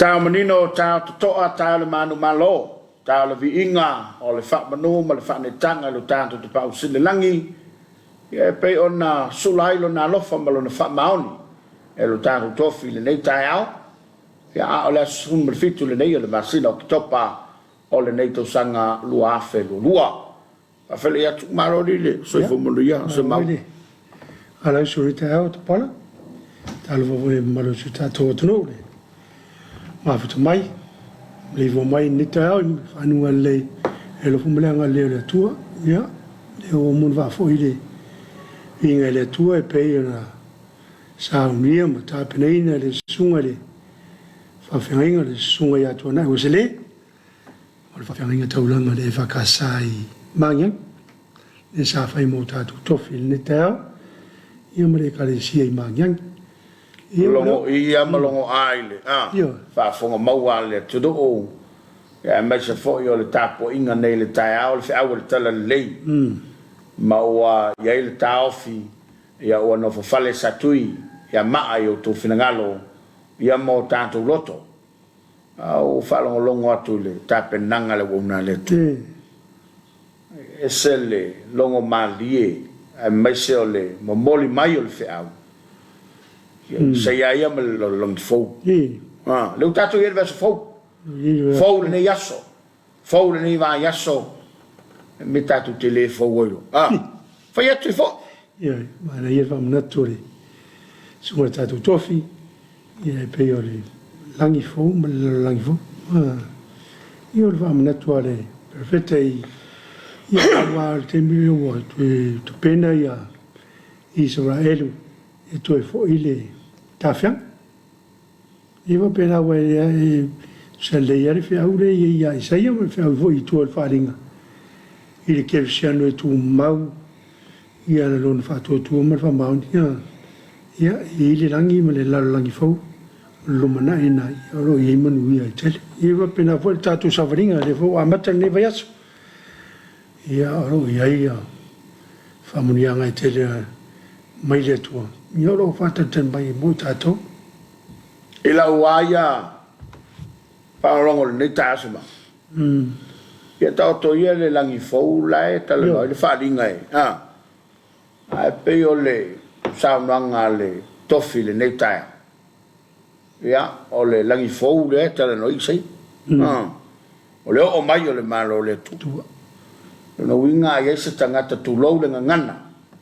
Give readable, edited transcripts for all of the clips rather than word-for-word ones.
Taeao manino, taeao totoa, taeao le manumalo, taeao le viiga o le faamanu ma le faaneetaga i lo tatou Tapaau Sili i le Lagi, ia e pei ona sula ai Lona alofa ma Lona faamaoni e lo tatou tofi i lenei taeao, ia a o le aso 17 lenei o le masina o Oketopa o lenei tausaga 2022. Faafeiloai atu, malo alii le soifua manuia, Semau. Ala uso i taeao Tupala, talofa foi i le mamalu o si o tatou atunuu le mafuta mai, maleifua mai i lenei taeao i fanuga lelei e alofa ma le agalelei o le Atua. Ia, lea ua uma ona faafoi le viiga i le Atua e pei ona saunia ma tapenaina e le Susuga i le Faafeagaiga, le Susuga ia Tuanai Uesele. O le faafeagaiga taulaga a le EFKS i Magiagi, lea sa fai mo tatou tofi i lenei taeao, ia ma le Ekalesia i Magiagi. Ia, Logo ia ma logo a i le faafofoga maua a le atunuu, aemaise foi o le tapuaiga nei i le taeao, le feau o le Talalelei, ma ua i ai le taofi, ia ua nofofale Satui ia maa i outou finagalo, ia ma o tatou loto. A ua faalogologo atu i le tapenaga a le auauna a le Atua. E ese le logo malie aemaise o le momoli mai o le feau. Sa ia ia ma le lalolagi fou. A, lea ua tatou i ai i le vaiaso fou. Fou lenei aso. Fou lenei vaiaso. E mea tatou te le fou ai loa. A, fai atu ai foi. Ioe, manaia le faamanatu o le susuga i le tatou tofi. Ia e pei o le lagi fou ma le lalolagi fou. Ia o le faamanatu a le Perofeta i ia aua o le taimi lea ua toe tapena ia Isaraelu e toe foi le tafiaga. Ia faapena aua e tusa lelei lava le feau lea i ai ia Isaia ma le feau foi i tua o le faaaliga i le kerisiano e tumau ia lona faatuatua ma le faamaoni. Ia, e i ai le lagi ma le lalolagi fou o le lumanai lena, ia o lo o i ai manuia e tele. Ia e faapena foi le tatou savaliga, lea foi ua amata lenei vaiaso. Ia, o lo o i ai faamanuiaga e tele mai le Atua, ia o lo o faatalitali mai mo i tatou. I lau lava ia faalogologo i lenei taeao Semau, ia taoto ia le lagi fou la e talanoa ai le faaaliga e, a. Ae pei o le saunoaga a le tofi i lenei taeao, ia, o le lagi fou lea e talanoa ai Isaia. O le oo mai o le Malo o le Atua. Lona uiga a i ai se tagata tulou le gagana,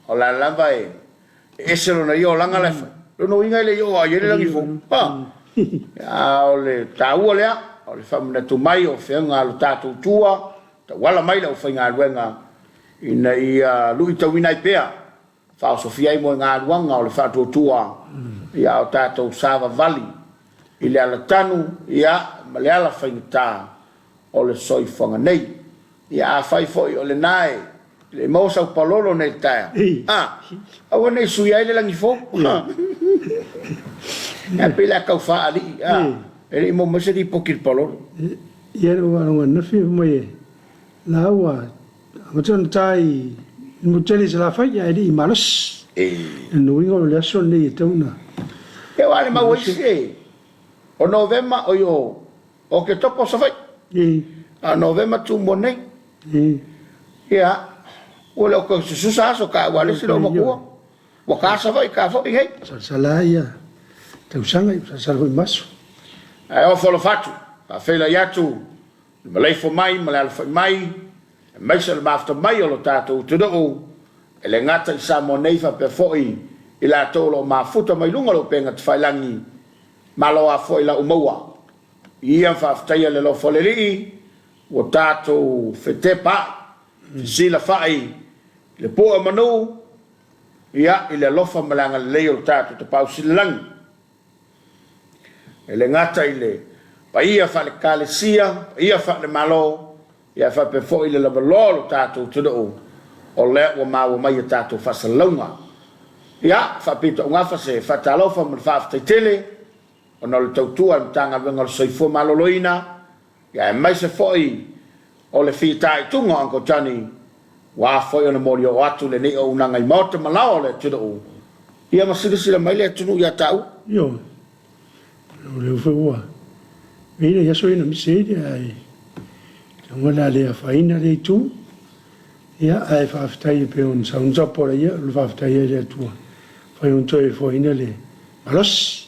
o la lava e ese lona ia olaga la e fai. Lona uiga e le i oo lava i ai le lagi fou. A o le taua lea, o le faamanatu mai o feaga a lo tatou Atua, tauala mai le aufaigaluega ina ia luitauina ai pea, faaosofia ai moegaluaga o le faatuatua ia o tatou savavali i le ala tanu ia ma le ala faigata o le soifuaga nei. Ia afai foi o lena e le i maua sau palolo nei i le taeao, a, aua ne i suia ai le lagi fou. Ae pei o le a tau faalii, a, e le i maua mai se lipoti i le palolo. Ia le ua ananafi fai mai e la ua amata ona ta i le motu tele i Salafai ae le i malosi. O lona uiga o le aso lenei e tatau ona Ia aua le mau ai se o Novema oi o Oketopa o Savaii. A o Novema Tumua nei. Ia ua le o toe sususa aso ka aua le isi loomatua. Ua ka Savaii ka foi nei. Salasala ia tausaga ia salasala foi ma aso. Ae ofo alofa atu, faafeiloai atu le maleifua mai ma le alafai mai, aemaise o le mafuta mai o lo tatou atunuu, e le gata i Samoa nei faapea foi i latou o lo o mafuta mai luga o le upega tafailagi. Malo a foi lau maua. Ia faafetaia le alofa o le Alii ua tatou fetepaai, fesilafai i le pue o manu, ia, i le alofa ma le agalelei o lo tatou Tapaau Silelagi. E le gata i le paia faale-Ekalesia, paia faale-Malo, ia ae faapea foi le lavaloa o lo tatou atunuu, o lea ua maua mai a tatou faasalalauga. Ia, faapitoaugafa se faatalofa ma le faafetai tele ona o le tautua a le Matagaluega o le Soifua Maloloina, ia aemaise foi o le fitaituga o Uncle Johnny, ua foi ona molioo atu lenei auaunaga i maota ma laoa o le atunuu, ia ma silasila mai le atunuu ia taua. Ioe, o lea foi ua. E i ai aso ia na misi ai ae tago o le a le afaina lea itu. Ia, ae faafetai e pei ona saunoa Tapola, ia, o le faafetai ai i le Atua, fai ona toe foaiina le malosi.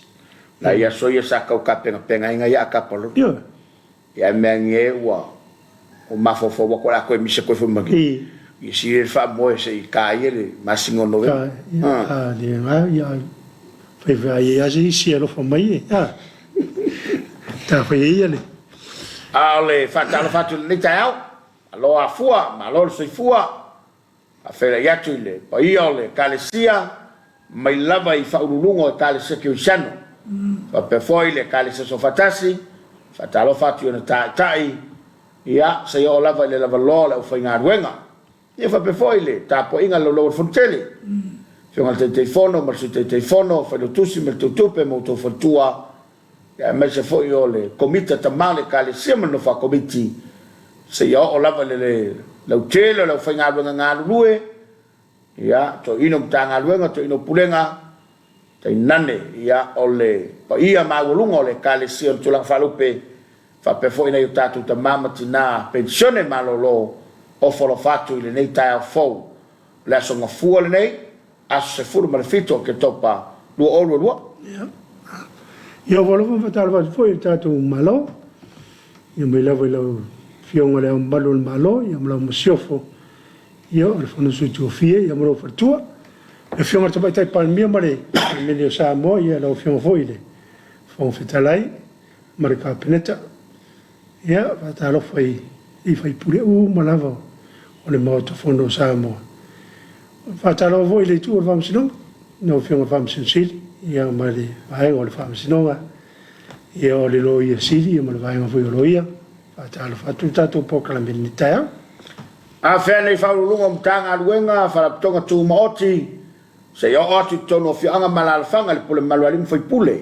Nai aso ia sa tau tapenapenaina ia Kapalulu. Ioe. Ia ae mea ane ua mafaufau atu o le a toe misi atu ai foi ma ni isi le faamoe se i ta ia le masina o Novema. Ta, ia, a le ga, ia, fai fai ai lava se isi e alofa mai e, a. Ta fai ai ia le. A o le faatalofa atu i lenei taeao, malo afua, malo le soifua, faafeiloai atu i le paia o le Ekalesia, mai lava i faauluuluga o Ekalesia Kerisiano, faapea foi le Ekalesia Soofaatasi, faatalofa atu i ona taitai, ia, seia oo lava i le lavaloa o le aufaigaluega. Ia faapea foi le tapuaiga a le Laulau a le Fonotele, Afioga i le Taitaifono ma le Sui Taitaifono, Failautusi ma le Teutupe ma outou faletua, aemaise foi o le Komiti a Tama o le Ekalesia ma le Nofo a Komiti, seia oo lava i le lautele o le aufaigaluega galulue, ia, toeaina o Matagaluega, toeaina o Pulega, tainane, ia, o le paia maualuga o le Ekalesia o le Tulaga Faalupe, faapea foi nai o tatou tama ma tina penisione malolo, ofo alofa atu i lenei taeao fou, o le Aso Gafua lenei, aso 17 o Oketopa 2022. Ia, ia ofo alofa ma faatalofa atu foi i le tatou Malo, ia mai lava i lau Afioga i Le Ao Mamalu o le Malo, ia ma lau Masiofo, Ia, o le Fono Sui Tofia ia ma lou faletua, le Afioga i le Tamaitai Palemia ma le Palemene o Samoa, ia lau Afioga foi i le Fofoga Fetalai ma le Kapeneta. Ia, faatalofa i sui usufono uma lava o le Maota Fono o Samoa. Faatalofa foi i le itu o le Faamasinoga, lau Afioga i le Faamasino Sili, ia ma le Vaega o le Faamasinoga, ia o le Loia Sili ma le Vaega foi o Loia. Faatalofa atu le tatou polokalame i lenei taeao. Afea nei Faauluuluga o Matagaluega, Faalapotopotoga Tumaoti, seia oo atu i totonu o afioaga ma alaalafaga i le pule mamalu a alii ma faipule,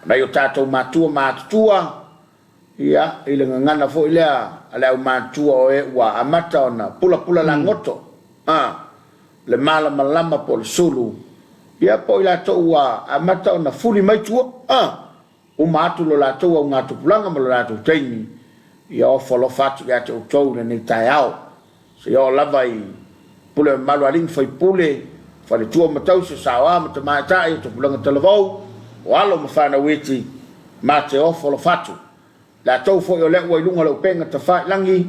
o nai o tatou matua ma atutua, ia, i le gagana foi lea a le aumatutua o e ua amata ona pulapula lagoto, a, le malamalama po o le sulu, ia, po o i latou ua amata ona fuli mai tua, a. Uma atu lo latou augatupulaga ma lo latou taimi, ia ofo alofa atu ia te outou i lenei taeao. Seia oo lava i pule mamalu a alii ma faipule, faletua ma tausi, o saoa ma tamaitai, o tupulaga talavou, o alo ma fanau iti, ma te ofo alofa atu. Latou foi o lea ua i luga o le upega tafailagi,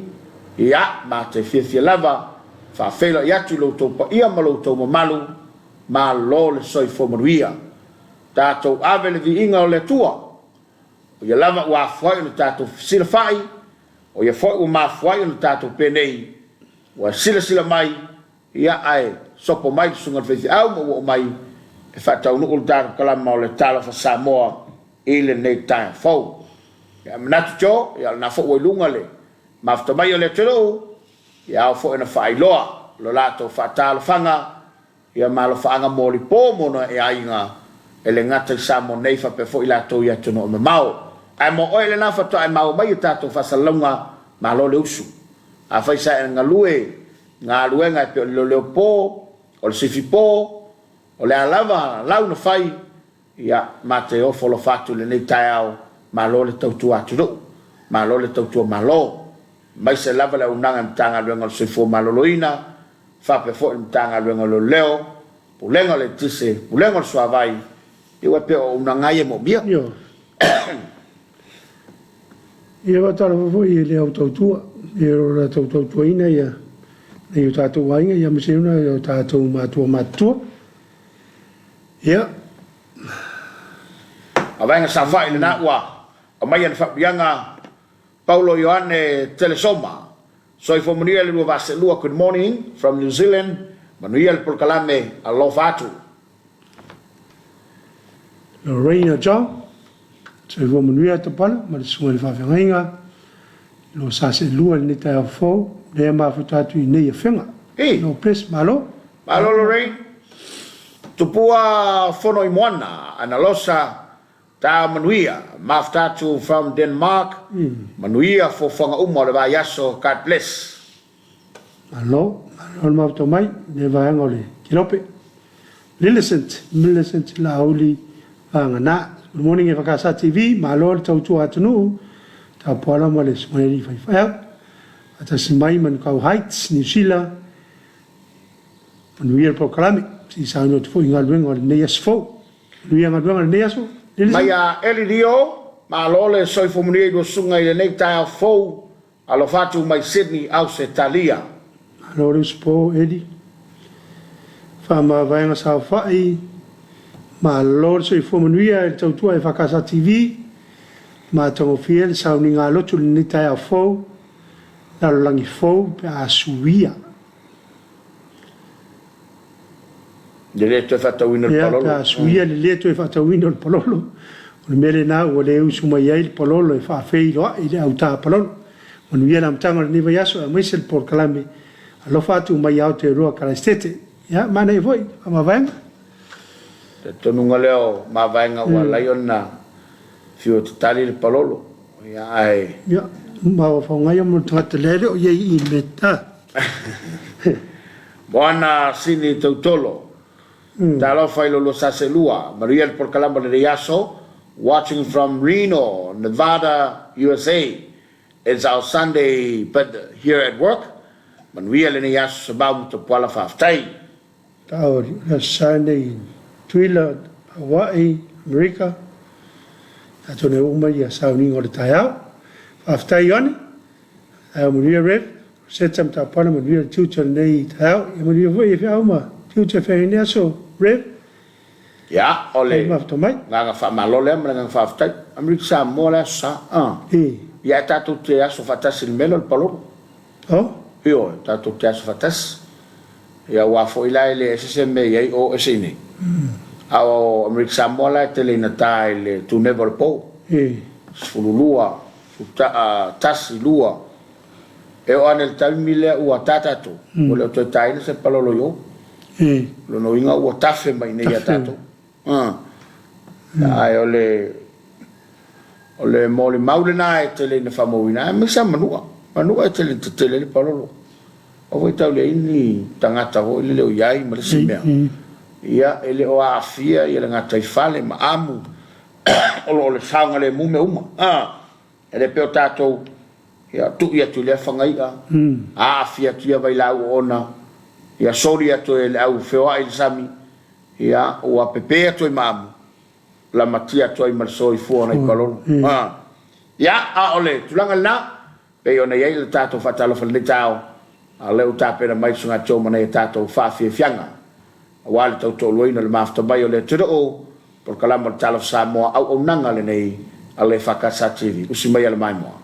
ia, ma te fiafia lava, faafeiloai atu i lo outou paia ma lo outou mamalu, malo le soifua manuia. Tatou ave le viiga o le Atua, o Ia lava ua afua ai ona tatou fesilafai, o Ia foi ua mafua ai ona tatou penei, ua silasila mai, ia ae sopo mai le Susuga i le Faifeau ma ua oo mai e faataunuu le tatou kalama o le Talofa Samoa i lenei taeao fou. Ia manatu Joe, ia o lena foi ua i luga le mafuta mai o le atunuu, ia ao foi ona faailoa lo latou faatalofaga Ia ma alofaaga molipo mo nai aiga e le gata i Samoa nei faapea foi latou i atunuu mamao. Ae mo oe lena faatoa e maua mai a tatou faasalalauga, malo le usu. Afai sa e galue i galuega e pei o le leoleo po, o le sifi po, o le a lava lau na fai, ia, ma te ofo alofa atu i lenei taeao, malo le tautua atunuu, malo le tautua malo. Aemaise lava le auaunaga i Matagaluega o le Soifua Maloloina, faapea foi le Matagaluega o Leoleo, Pulega o le Eletise, Pulega o le Suavai, ia aua e pei o auaunaga lava ia e moomia. Ioe. Ia faatalofa foi i le au tautua, i lo latou tautuaina ia nai o tatou aiga, ia aemaise ai o tatou matua matutua. Ia. A vaega saofai lena ua aumaia le faauliaga Paulo Ioane Telesoma, Soifua manuia le 22 Good morning from New Zealand Manuia le polokalame Alofa atu. Lorraine John, Soifua manuia Tupala ma le susuga i le faafeagaiga i lo sa seelua i lenei taeao fou lea mafuta atu i nei afega. Hey. No bless malo. Malo Lorraine. Tupua Fonoimoana Analosa Ta manuia, mafuta atu from Denmark, manuia fuafuaga uma o le vaiaso, God bless. Malo, malo le mafuta mai i lea vaega o le Kelope. Millicent, Millicent Laauli Vagana. Good morning e Whakaasa TV, malo le tautua atunuu. Tapuala ma le Susuga i le Alii Faifeau. Faatasi mai Manukau Heights, Niu Sila. Manuia le polokalame. Se i saunoa atu foi i galuega o lenei aso fou. Manuia galuega o lenei aso. Mai a Eli Rio, malo le soifua manuia i lua susuga i lenei taeao fou. Alofa atu mai Sydney, Ausetalia. Malo le usupo Eli. Faamavaega saofai. Malo le soifua manuia i le tautua EFKS TV. Matagofie le sauniga a lotu i lenei taeao fou, lalolagi fou pe a suia. Le le toe faatauina o le palolo. Ia, pe a suia le le toe faatauina o le palolo. O le mea lena ua le usu mai ai le palolo e faafeiloai i le au ta palolo. Manuia le amataga o lenei vaiaso aemaise le polokalame Alofa Atu Mai Aotearoa Karaisitete. Ia, manaia foi, faamavaega. Talitonuga lea o mavaega ua alai ona fiu e tatali le palolo. Ia, ae. Ia, mafaufauga ia mo le tagata lea e le o i ai i i le mea. Moana Sini Tautolo. Talofa i lo lua Saselua. Manuia le polokalama o lenei aso. Watching from Reno, Nevada, USA. It's our Sunday but here at work. Manuia lenei aso Sabau ma Tapuala faafetai. Taori, o le aso Sa nei i Tutuila, Hawaii, Amerika, atonu e oo mai ia sauniga o le taeao. Faafetai Ioane, taeao manuia Rev. Rosetta ma Tapuala manuia le tiute o lenei taeao. Ia manuia foi feau ma tiute o feagai nei aso Rev. Ia, o le agaga faamalo lea ma le agaga faafetai. Amerika Samoa le Aso Sa. Ia ae tatou te aso faatasi i le mea lea o le palolo. Oh? Ioe, tatou te aso faatasi. Ia aua foi la e le ese se mea e i ai o ese i inei. A o Amerika Samoa la e tele ina ta i le tuneva o le po. 12, 11, 2. E oo ane i le taimi lea ua ta tatou, ua le o toe taina se palolo i o. O lona uiga ua tafe mai i inei ia tatou. Ae o le o le molimau lena e tele ina faamauina, aemaise lava Manua. Manua e tele ina tetele ai le palolo. Aua foi tau leai ni tagata foi lele o i ai ma le isi mea. Ia, e le o aafia le gataifale ma amu o lo o le saogalemu mea uma. E le pei o tatou, ia, tui atu i lea fagai'a, aafia atu ia vailaau oona, ia soli atu e le au feoai i le sami, ia, ua pepe atu ai ma amu, lamatia atu ai ma le soifua o nai palolo. Ia, a o le tulaga lena, pei ona i ai le tatou faatalofa i lenei taeao, a o lea ua tapena mai le Susuga Joe ma nai a tatou faafiafiaga. Aua le tautoaluaina o le mafuta mai o le atunuu, polokalama o le Talofa Samoa auaunaga lenei a le EFKS TV. Usi maia le maimoa.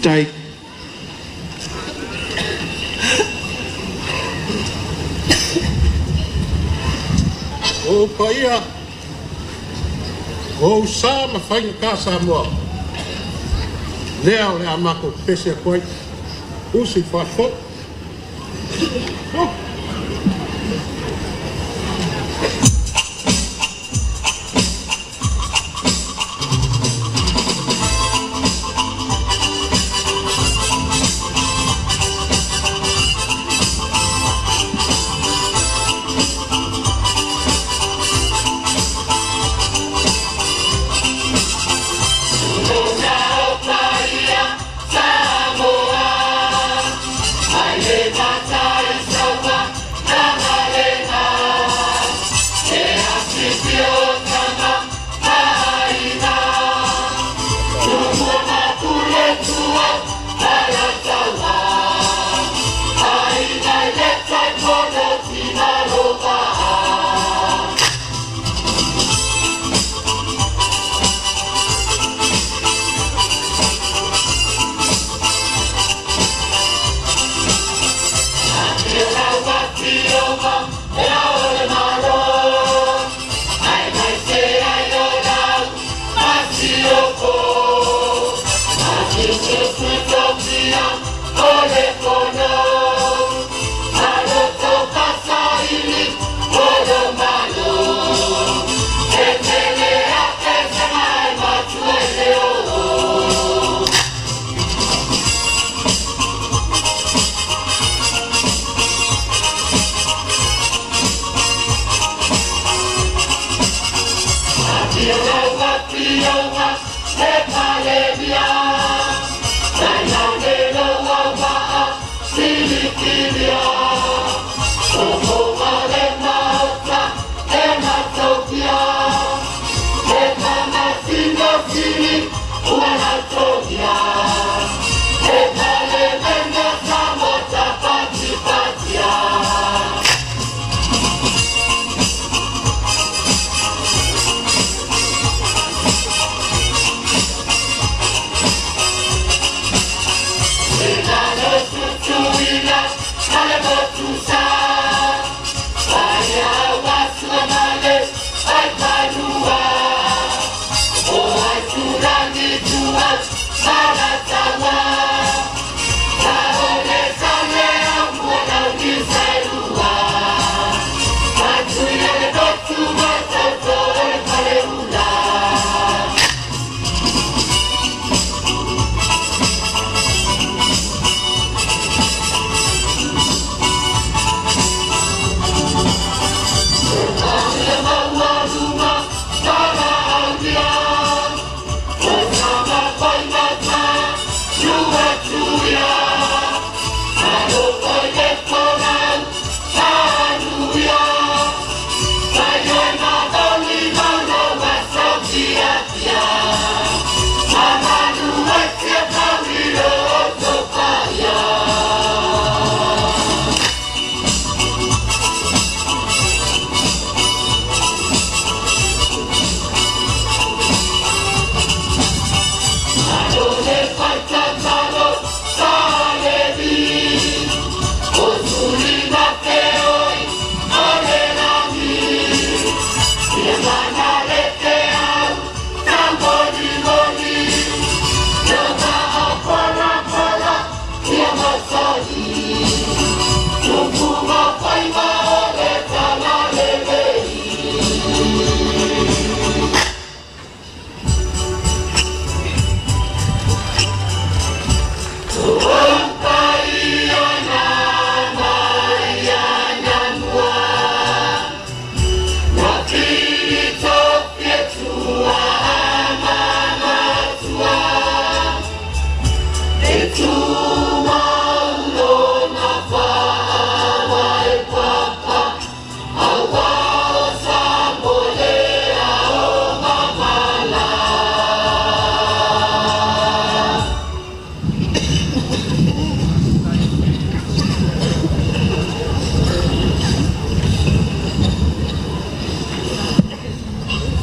Faafetai. O ou paia, o ou sa ma faigata Samoa, lea o le a matou pepese atu ai, usi faale-Fono. Oh.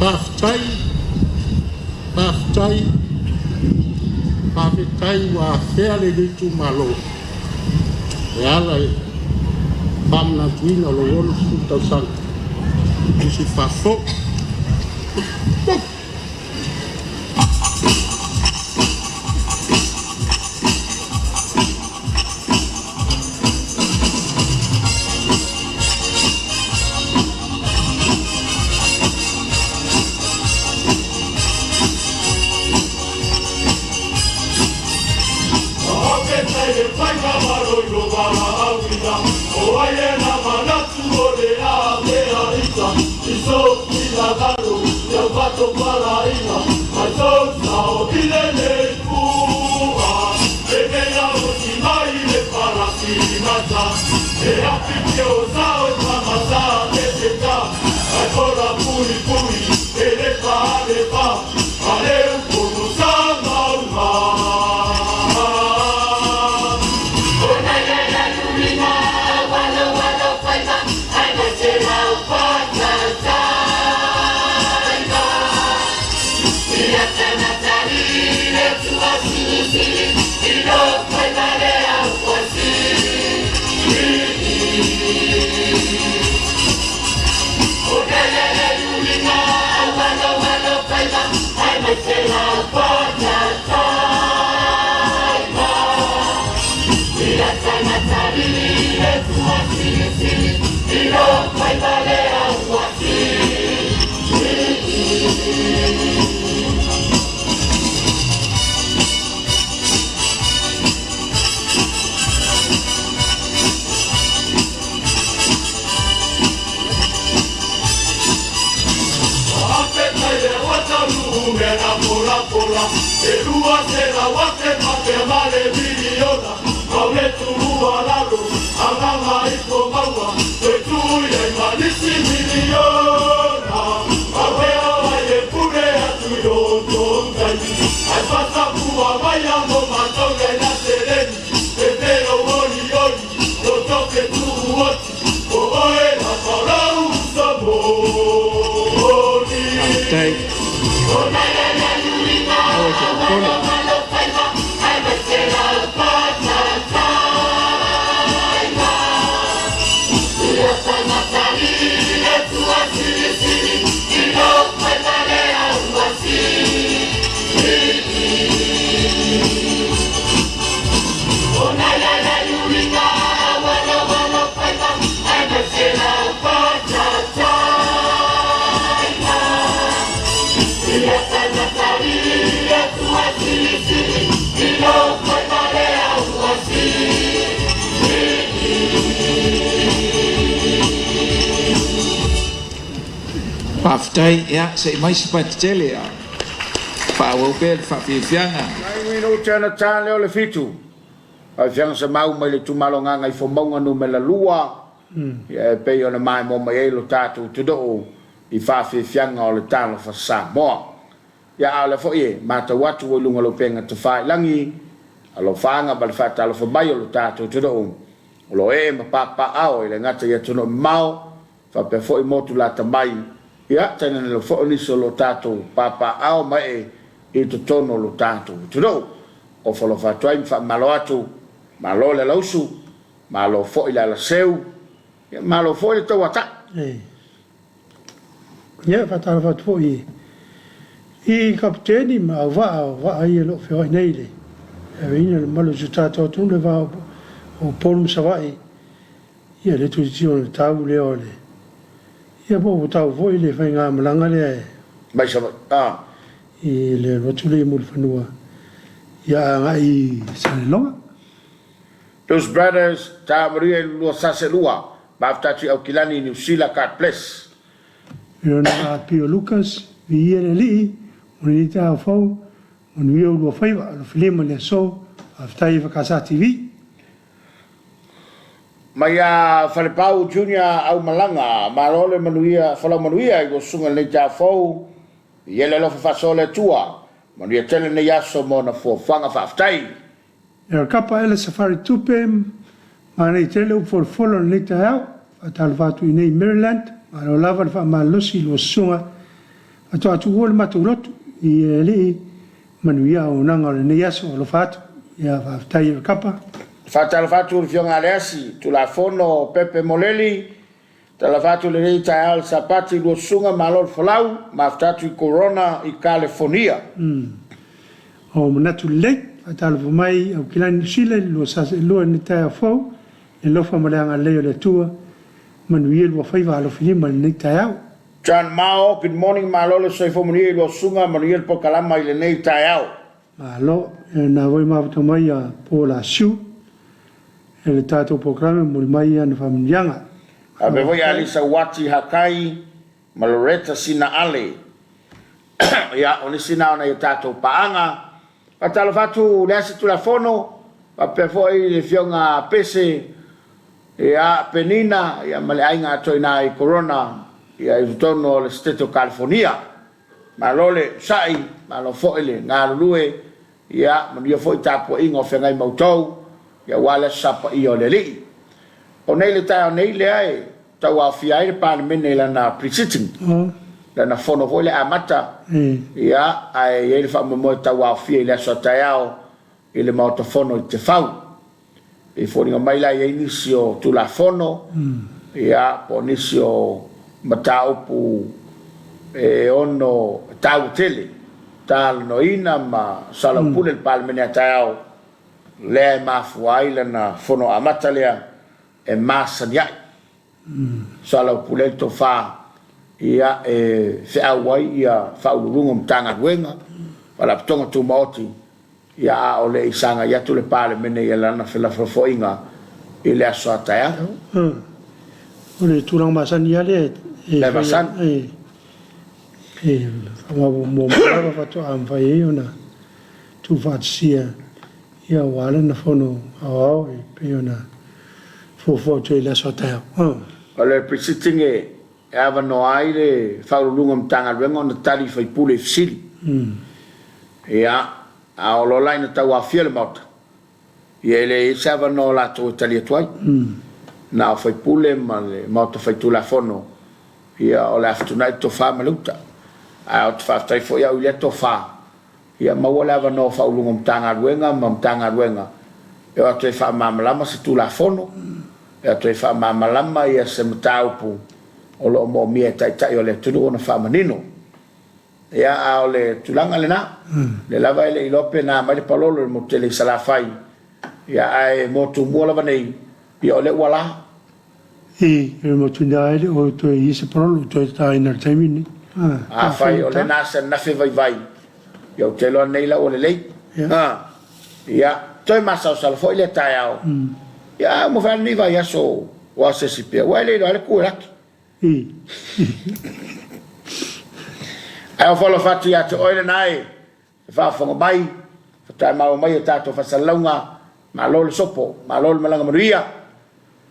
Faafetai, faafetai. Faafetai ua afea lenei itumalo e ala i le faamanatuina o lou 60 tausaga tusi faafou. Faafetai. Aua e te popole. Faafetai, ia se i mai se fati tele a faaauau pea le faafiafiaga. Nai minute ona ta lea o le fitu. Faafiafiaga Semau mai le itumalo Gagaifomauga Numera 2, ia e pei ona maimoa mai ai lo tatou atunuu i faafiafiaga o le Talofa Samoa. Ia a o lea foi e matau atu ua i luga o le upega tafailagi, alofaaga ma le faatalofa mai o lo tatou atunuu o lo o ee ma papaaao e le gata i atunuu mamao faapea foi motu lata mai, ia tainane lava foi o nisi o lo tatou papaaao ma ee i totonu o lo tatou atunuu. Ofo alofa atu ai ma faamalo atu, malo le alausu, malo foi le alaseu, ia malo foi le tauatai. Ia, e faatalofa atu foi i Kapeteni ma auvaa o vaa ia o lo o feoai nei i le aveina o le mamalu o si o tatou atunuu i le va o Upolu ma Savaii. Ia, le tilotilo o le tau lea o le... Ia, po ua tau foi le faigamalaga lea e... Mai Savaii, a. I le alu atu lea i Mulifanua, ia agai i Saleloga. Those brothers, ta maria i lua sase lua, maafetatu i Aukilani, Niu Sila, God bless. Lona Pio Lucas, viia le Alii, mo lenei taeao fou, manuia ulua faiva, alofilima i le aso, faafetai EFKS TV. Mai ia Falepau Junior Aumalaga, malo le manuia, folau manuia i lua susuga i lenei taeao fou, viia le alofa faasoa o le Atua, manuia tele lenei aso ma ona fuafuaga, faafetai. E kapa ela Safari Tupe, manaia tele upu folafola o lenei taeao. Faatalofa atu i inei i Maryland, malo lava le faamalolosi i lua susuga. Faatoa tuua le matou lotu i le Alii. Manuia auaunaga o lenei aso. Alofa atu. Ia faafetai e Kapa. Faatalofa atu i le Afioga Aleasi, Tulafono Pepe Moleli, talofa atu i lenei taeao i le Sapati i lua susuga, malo le folau, mafuta atu i Corona i Kalefonia. O manatu lelei. Faatalofa mai Aukilani Niu Sila i le 242 i lenei taeao fou, i le alofa ma le agalelei o le Atua, manuia lua faiva alofilima i lenei taeao. John Mao, Good morning, malo le soifua manuia i lua susuga, manuia le polokalama i lenei taeao. Malo, e na voi mafuta mai a Paul Asiu e le tatou polokalame momoli mai ana faamanuiaga. Faapea foi Alisa Uati Hakai ma Loretta Sina Ale. Ia, o nisi na o nai a tatou paaga. Faatalofa atu Leasi Tulafono, faapea foi le Afioga Pese, ia, Penina, ia, ma le aiga atoa i ina i Corona, ia, i totonu o le Setete o Kalifonia. Malo le usa'i, malo foi le galulue, ia, manuia foi tapuaiga o feagai ma outou, ia, aua le Aso Sa Paia o le Alii. O nei le taeao nei lea e tauaofia ai le Palemene i lana pre-sitting, lana fono foi lea amata, ia, ae i ai le faamoemoe tauaofia i le aso a taeao i le Maota Fono i Tefau. E foliga mai la e i ai nisi o Tulafono, ia, po o nisi o mataupu e ono taua tele talanoaina ma soalaupule i le Palemene a taeao, lea e mafua ai lana fono amata lea e masani ai. Soalaupule ai le tofa, ia, e feau ai ia Faauluuluga o Matagaluega, Faalapotopotoga Tumaoti, ia a o le i sagai atu le Palemene i lana felafolafoaiga i le aso a taeao. O le tulaga masani lava lea e fai e e faamaumau lava faatoa mafai ai ona tuufaatasia ia aua lana fono aoao e pei ona fuafua atu ai i le aso a taeao. O le pre-sitting e avanoa ai le Faauluuluga o Matagaluega ona tali i faipule i fesili. Ia, a oo loa la ina tauaofia le Maota, ia e leai se avanoa o latou e tali atu ai. Na o faipule ma le Maota Faitulafono, ia o le a fetuunai le tofa ma le uta. Ae ou te faafetai foi au i lea tofa, ia maua le avanoa o Faauluuluga o Matagaluega ma Matagaluega e o atu ai e faamalamalama se Tulafono, e o atu ai e faamalamalama ia se mataupu o lo o moomia e Taitai o le atunuu ona faamanino. Ia, a o le tulaga lena, lea lava e le i iloa pe na mai le palolo i le motu tele i Salafai, ia ae mo Tumua lava nei, ia o lea ua la. I le motu ina e le o toe i se palolo o toe taina i le taimi lenei. Afai o lea na se nafe vaivai, ia ou te iloa nei la ua lelei. Ia, toe masalosalo foi lea taeao. Ia, a uma foi lava lenei vaiaso o asiasi pea, ua e le iloa lava le ku e laki. Ae ofo alofa atu ia te oe lena e faafofoga mai, faatoa maua mai a tatou faasalalauga, malo le sopo, malo le malaga manuia,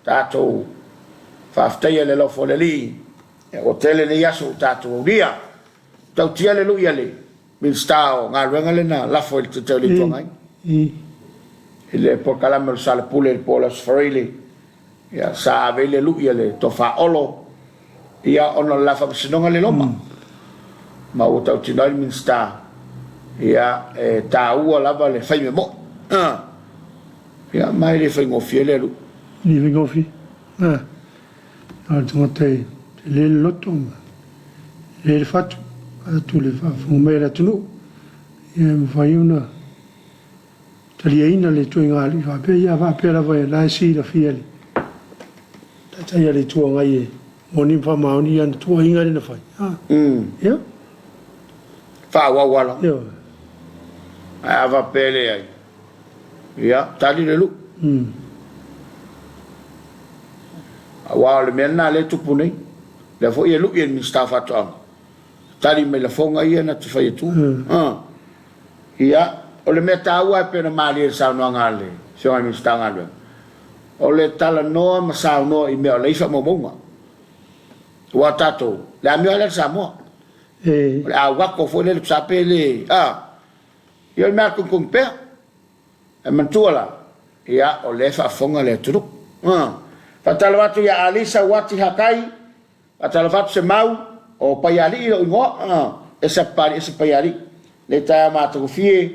tatou faafetaia le alofa o le Alii, ua tele nei aso ua tatou aulia. Tautia le lui a le Minisita o Galuega lea na lafo i le Taitai o le Itu Agai i le polokalame o le Salepule i le po o le Aso Faraile, ia, sa ave ai le lui a le Tofa Olo, ia, ona o le la faamasinoga le Loma. Ma ua tautino ai le Minisita, ia, e taua lava le fai mea moni. Ia, ma e le faigofie lea lui. E le faigofie. Na o le tagata e tele le loto ma lelei le fatu, atu le faafofoga mai a le atunuu, ia e mafai ona taliaina le ituaiga alii faapea. Ia a faapea lava o la e silafia e le Taitai a le Itu Agai e moni ma faamaoni ana tuuaiga lea na fai. Ia. Faaauau lava. Ioe. Ae a faapea e leai, ia, tali le lui. Aua o le mea lena lea e tupu nei. Lea foi e lui e le Minisita o Faatoaga, tali mai lafoga ia na te fai atua. Ia, o le mea taua e pei ona malie i le saunoaga a le Afioga i le Minisita o Galuega, o le talanoa ma saunoa i mea o lea e i faamaumauga. Aua o tatou, le amio lava lea a le Samoa. O le auako foi lea le tusa pe le, a, ia o le mea lava e togitogi pea. Ae manatua la, ia, o lea e faafofoga le atunuu. Faatalofa atu ia Alisa Uati Hakai, faatalofa atu Semau, o Paialii lou igoa, ese Papalii ese Paialii. Lenei taeao matagofie,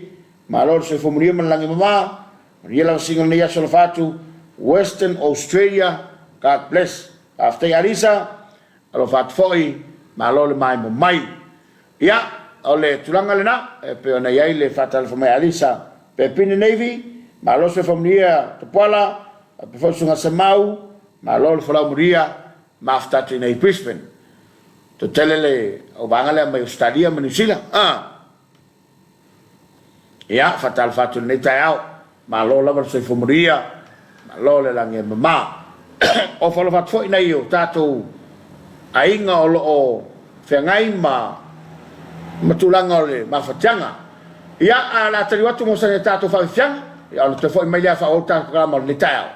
malo le soifua manuia ma le lagi e mama, manuia lavasiga o lenei aso alofa atu, Western Australia, God bless. Faafetai Alisa, alofa atu foi, malo le maimoa mai. Ia, o le tulaga lena e pei ona i ai le faatalofa mai a Alisa Pepine Navy, malo le soifua manuia Tapuala, faapea foi le Susuga Semau, malo le folau manuia, mafuta atu i inei i Brisbane. Toatele le auvaega lea mai Ausetalia ma Niu Sila. Ah! Ia, faatalofa atu i lenei taeao. Malo lava le soifua manuia, malo le lagi e mama. Ofo alofa atu foi nai o tatou aiga o lo o feagai ma ma tulaga o le mafatiaga. Ia, ae o le a taliu atu mo sani a tatou faafiafiaga, ia ona toe foi mai lea faaauau le tatou polokalama o lenei taeao.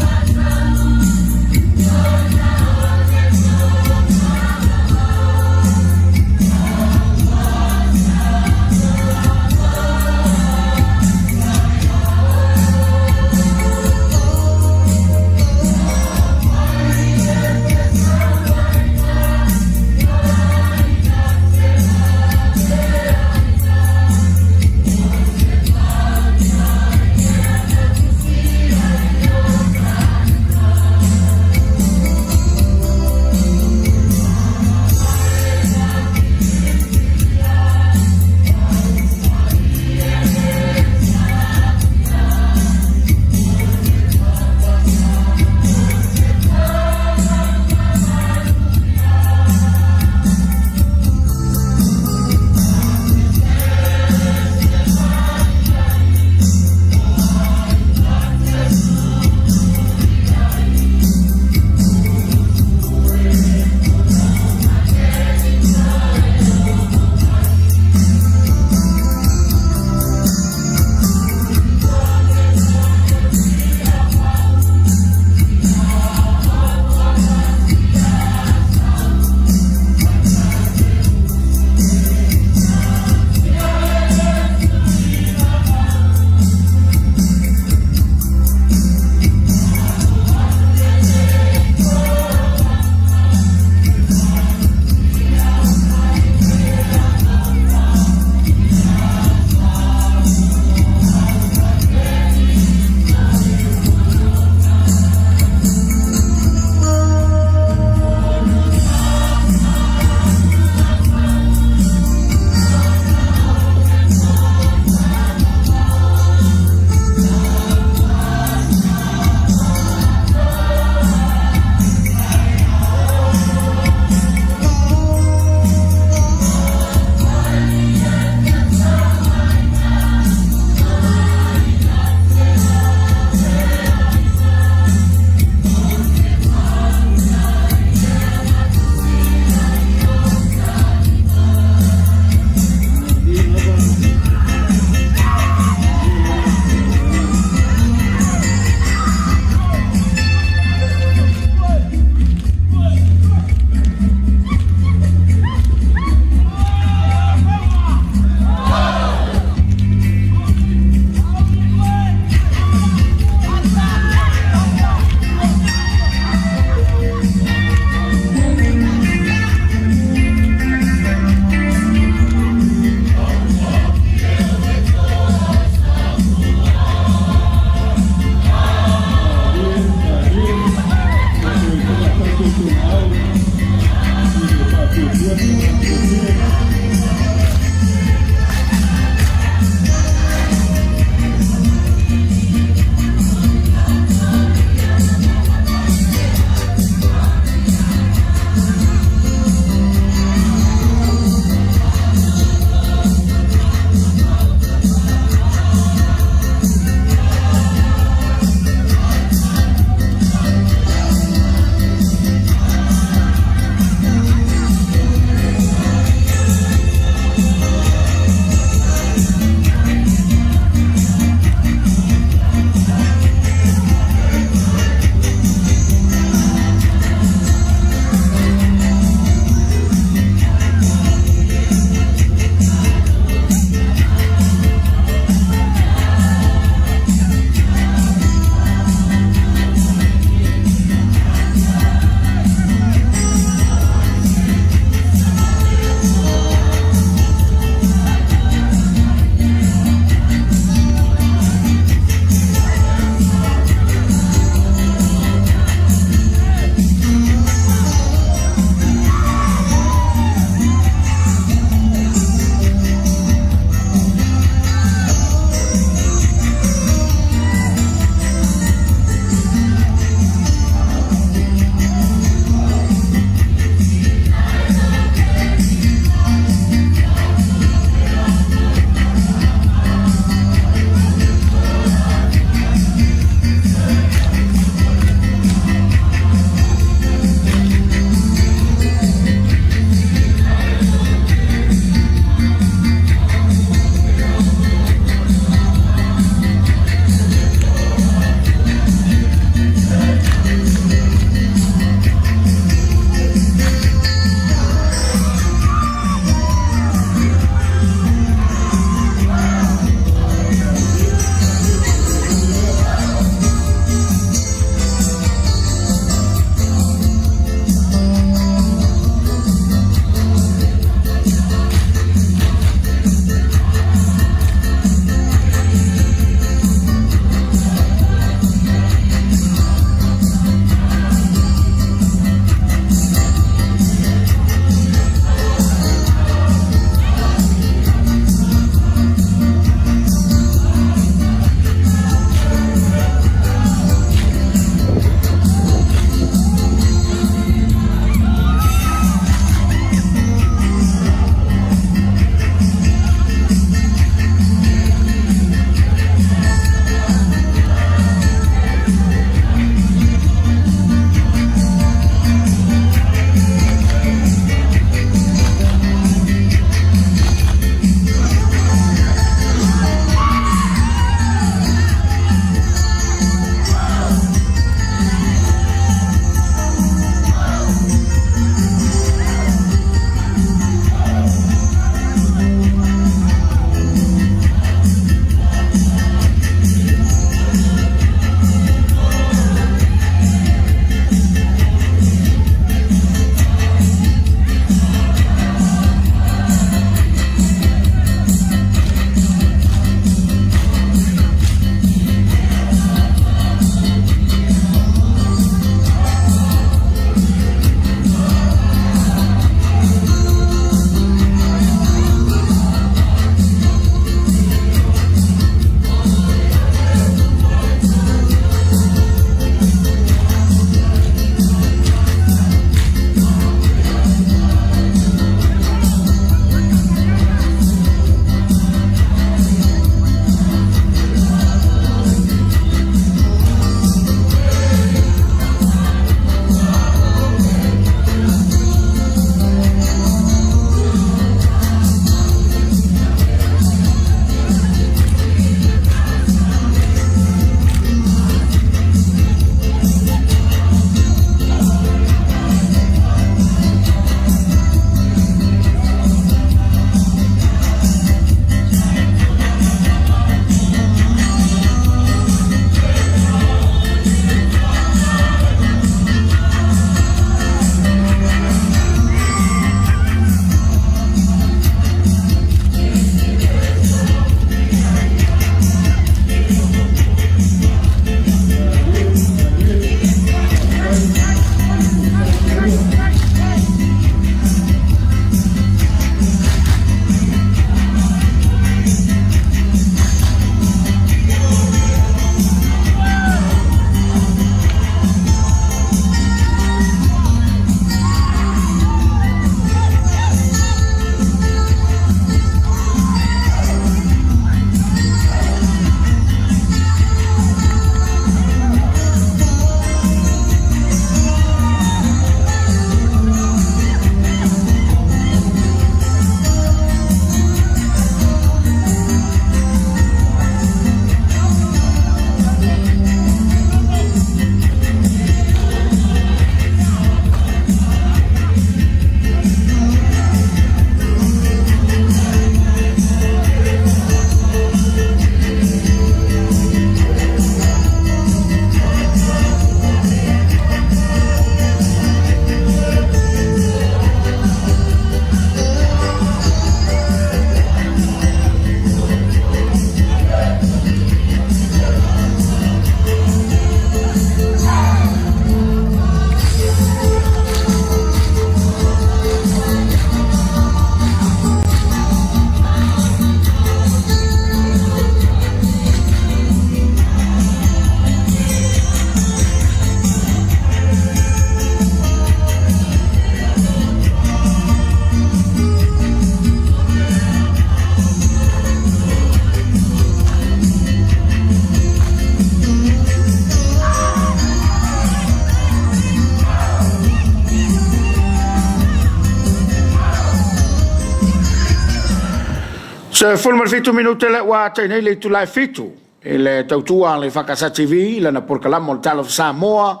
17 minute le ua tai nei le itula e 7 i le tautua a le EFKS TV i lana polokalama o le Talofa Samoa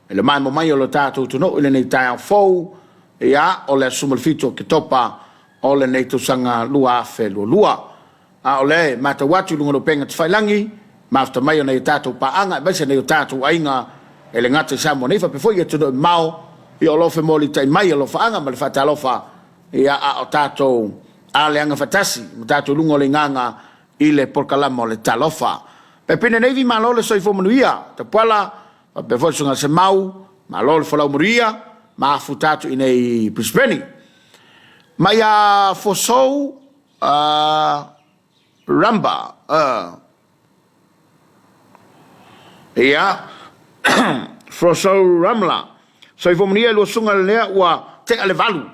i le maemo mai o lo tatou atunuu i lenei taeao fou, ia, o le aso 17 o Oketopa o lenei tausaga 2022. A o lea e matau atu i luga o le upega tafailagi, mafuta mai o nai o tatou paaga aemaise nai o tatou aiga e le gata i Samoa nei faapea foi i atunuu e mamao, ia o lo o femolitai mai alofaaga ma le faatalofa, ia a o tatou aleaga faatasi ma tatou luga o le igaga i le polokalama o le Talofa. Pepine Navy, malo le soifua manuia, Tapuala, faapea foi le Susuga Semau, malo le folau manuia, mafuta atu i nei i Brisbane. Ma ia Fosou Ramba, ia, Fosou Ramla, soifua manuia i lua susuga lea ua tea le 8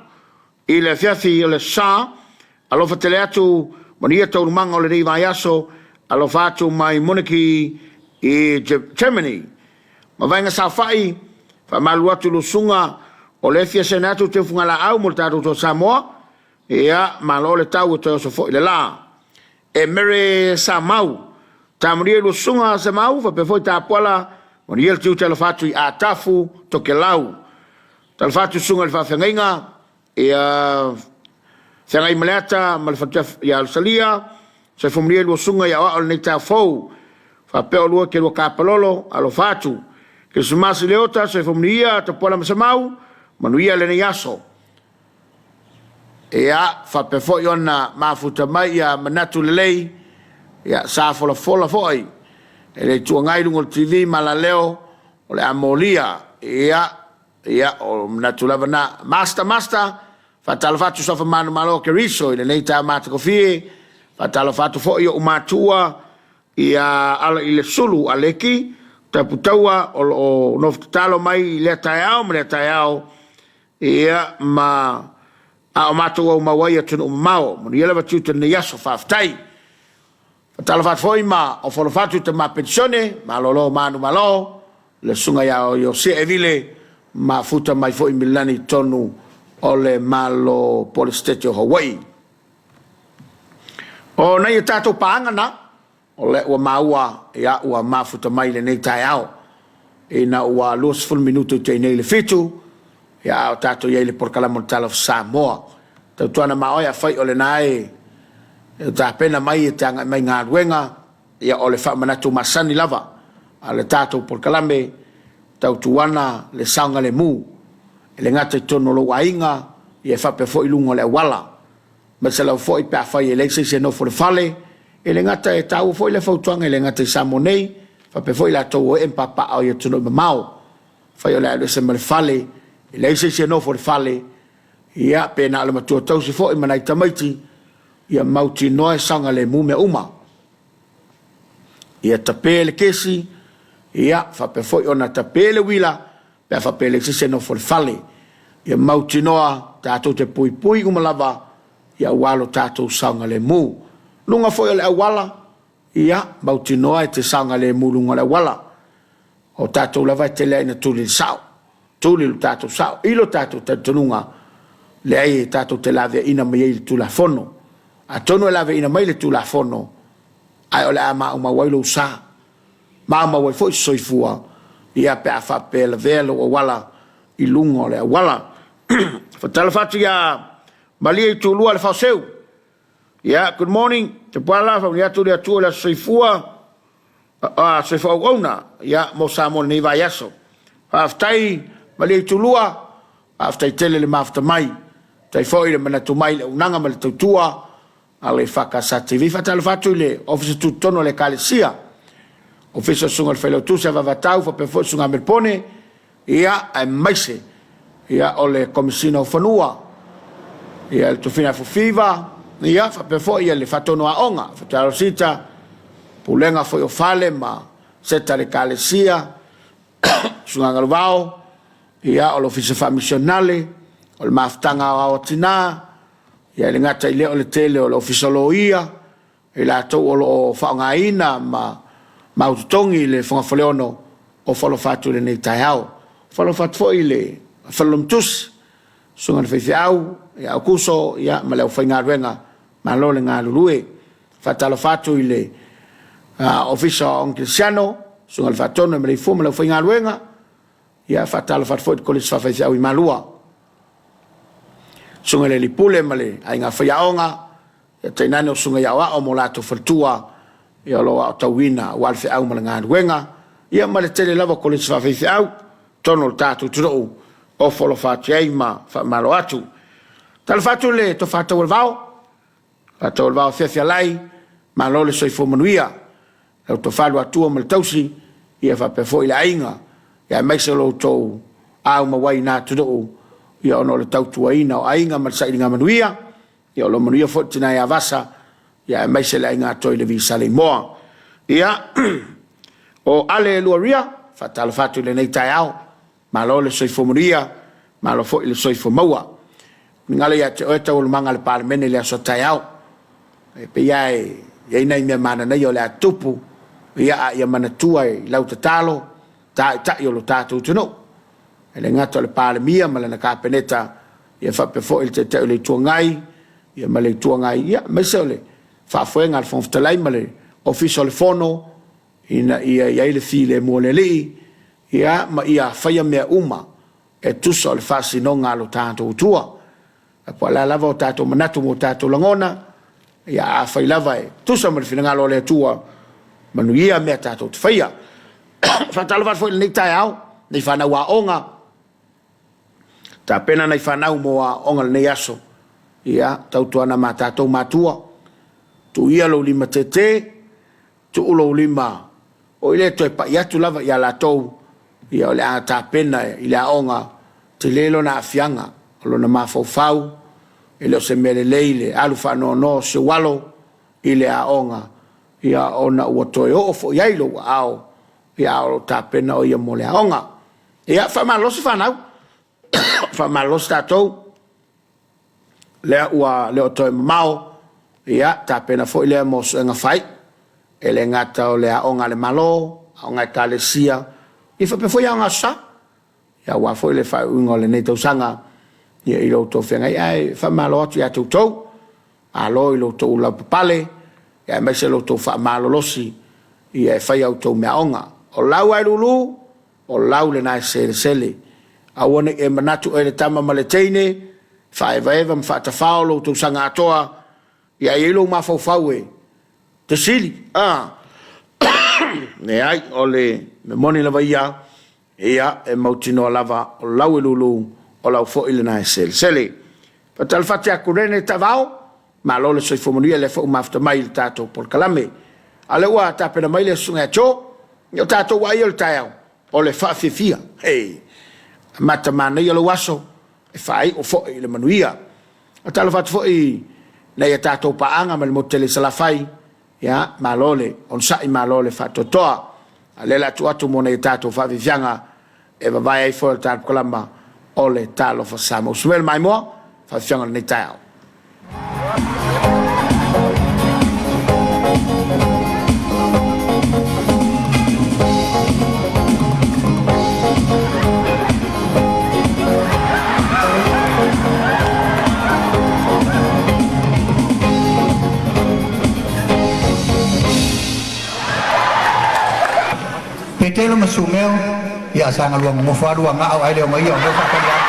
i le afiafi o le sa. Alofa tele atu, manuia taualumaga o lenei vaiaso. Alofa atu mai Munich i Germany. Ma vaega saofai, faamalu atu lua susuga o lea e fia saina atu teufugalaau mo le tatou Toa Samoa. Ia, malo le tau e toe oso foi le la. E mere sa mau, tamulia i lua susuga sa mau, faapea foi tapuala, manuia le tiute alofa atu i Atafu, Tokelau. Talofa atu susuga i le faafeagaiga, ia feagai ma le ata ma le faletua ia Alosalia, soifua manuia i lua susuga i aoao lenei taeao fou. Faapea olua ke lua kapalolo, alofa atu. Kerisimasi Leota, soifua manuia, Tapuala ma Samau, manuia lenei aso. Ia, faapea foi ona mafuta mai ia manatu lelei, ia sa folafola foi e le Itu Agai i luga o le TV ma alaleo o le a molia. Ia, ia, o manatu lava na. Master, master, faatalofa atu Suafa Manumalo Keriso i lenei taeao matagofie. Faatalofa atu foi i ou matua ia ala i le sulu Aleki Taputaua o lo o nofo tatalo mai i lea taeao ma lea taeao. Ia, ma a o matou aumau ai i atunuu mamao. Manuia lava tiute lenei aso. Faafetai. Faatalofa atu foi ma ofo alofa atu i tama penisione, malolo manu malo, le susuga ia Iosia Evile, mafuta mai foi Mililani i totonu o le Malo po o le Setete o Hawaii. O nai a tatou paaga na, o lea ua maua ia ua mafuta mai lenei taeao ina ua 20 minute i tai nei le 7, ia a o tatou i ai i le polokalama o le Talofa Samoa. Tautuana ma oe afai o lena e tapena mai e te agai mai galuega, ia o le faamanatu masani lava a le tatou polokalame, tautuana le saogalemu e le gata i totonu o lou aiga, ia e faapea foi i luga o le auala. Aemaise lava foi pe afai e leai se isi e nofo i le fale, e le gata e taua foi lea fautuaga e le gata i Samoa nei, faapea foi i latou o ee ma papaaao i atunuu mamao. Afai o le a alu ese ma le fale, e leai se isi e nofo i le fale, ia, pe na o le matua tausi foi ma nai tamaiti, ia mautinoa e saogalemu mea uma. Ia tape le kesi, ia, faapea foi ona tape le uila, pe a faapea e leai se isi e nofo i le fale. Ia mautinoa tatou te puipui uma lava, ia aua lo tatou saogalemu. Luga foi o le auala, ia, mautinoa e te saogalemu i luga o le auala. O tatou lava e tele ai ina tuli le sao, tuli lo tatou sao i lo tatou talitonuga, leai e tatou te laveaiina mai ai le Tulafono. Atonu e laveaiina mai le Tulafono, ae o le a maumau ai lou sa, maumau ai foi se soifua, ia pe a faapea e lavea lou auala i luga o le auala. Faatalofa atu ia Malie Itulua le Faoseu. Ia, good morning, Tapuala, faamanuia atu le Atua i le aso soifua. A soifua auauna, ia, mo Samoa i lenei vaiaso. Faafetai Maliaitulua, faafetai tele le mafuta mai. Faafetai foi le manatu mai i le auaunaga ma le tautua a le EFKS TV. Faatalofa atu i le Ofisa Tutotonu o le Ekalesia, Ofisa o Susuga i le Failautusi a Vavatau faapea foi Susuga Melpone, ia, aemaise ia o le Komesina o Fanua, ia le Tofina Fofiva, ia faapea foi ia le Faatonu Aoga, Fatalo Sita, Pulega foi o Fale ma Seta le Ekalesia, Susuga Galuvao, ia o le Ofisa Faamisionale, o le Mafutaga Aoao a Tina, ia e le gata i lea o le tele o le Ofisa Loia, i latou o lo o faaaogaina ma mautotogi i le Fogafaleono o faalofa atu i lenei taeao. Faalofa atu foi i le Falelomatusi, Susuga i le Faifeau, ia Aukuso ia ma le aufaigaluega. Malo le galulue. Faatalofa atu i le Ofisa o Aoga Kerisiano, Susuga i le Faatonu e Maleifua ma le aufaigaluega. Ia, faatalofa atu foi i le Kolisi Faafaifeau i Malua, Susuga i le Alii Pule ma le Aiga Faiaoga, ia tainane o susuga i aoao ma o latou faletua, ia o lo o aotauina aua le feau ma le galuega, ia ma le tele lava o Kolisi Faafaifeau i totonu o le tatou atunuu, ofo alofa atu i ai ma faamalo atu. Talofa atu i le Tofa Taualevao, Faataualevao Feafealai, malo le soifua manuia, lau tofa Luatua ma le tausi, ia faapea foi le aiga, ia aemaise o lo outou aumau ai i na atunuu, ia ona o le tautuaina o aiga ma le sailiga manuia, ia o lo o manuia foi le tina ia Vasa, ia aemaise le aiga atoa i le Visa Saleimoa. Ia, o Ale Luaria, faatalofa atu i lenei taeao, malo le soifua manuia, malo foi le soifua maua. Ni galo ia te oe taualumaga a le Palemene i le aso a taeao. E pei lava e i ai nai mea mananaia o le a tupu, ia a ia manatua i lau tatalo, taitai o lo tatou atunuu. E le gata o le Palemia ma lana Kapeneta, ia faapea foi le Taitai o le Itu Agai, ia ma le Itu Agai, ia aemaise o le faafoega a le Fofoga Fetalai ma le Ofisa o le Fono, ina ia i ai le filemu o le Alii, ia ma ia faia mea uma e tusa o le faasinoga a lo tatou Atua. Ae po o le a lava o tatou manatu ma o tatou lagona, ia afai lava e tusa ma le finagalo o le Atua, manuia mea tatou te faia. Faatalofa atu foi i lenei taeao, nei fanau aoga, tapena nai fanau mo aoga i lenei aso. Ia, tautuana ma tatou matua, tuu ia lou lima tete, tuu lou lima o i le toe pai atu lava ia latou, ia o le a tapena i le aoga, tele lona aafiaga, o lona mafaufau, e le o se mea lelei le alu faanoanoa o si ou alo i le aoga, ia ona ua toe oo foi i ai lou aao, ia a o lo o tapena o ia mo le aoga. Ia, faamalolosi fanau, faamalolosi tatou, lea ua le o toe mamao, ia tapena foi lea mo suega fai, e le gata o le aoga a le Malo, aoga a Ekalesia, ia faapea foi aoga aso Sa, ia aua foi le faaiuiuga o lenei tausaga ia i lo outou feagai. Ae faamalo atu ia te outou, malo i lo outou lavapapale, ia aemaise lo outou faamalolosi ia e fai a outou meaaoga. O lau lava e lulu, o lau lena e selesele. Aua ne i e manatu oe le tama ma le teine, faaevaeva ma faatafao lou tausaga atoa, ia e i ai lou mafaufau e fesili. Leai, o le mea moni lava ia, ia e mautinoa lava o lau e lulu, o lau foi lena e selesele. Faatalofa atu ia Kurene Taavao, malo le soifua manuia, lea foi ua mafuta mai i le tatou polokalame. A o lea ua tapena mai le susuga ia Joe, ia o tatou lava ia o le taeao, o le faafiafia. Hei, amata manaia lou aso, e faaiu foi i le manuia. Faatalofa atu foi i nai a tatou paaga mai le motu tele i Salafai, ia, malo le onosai, malo le faatoatoa. A o lea o le a tuu atu mo nai a tatou faafiafiaga e vavae ai foi o le tatou kalama o le Talofa Samoa. Usume le maimoa, faafiafiaga o lenei taeao. Petelo ma Sumeo, ia saga lua nonofo lava lua ga'o ae le o maia o lea ua faatali atu.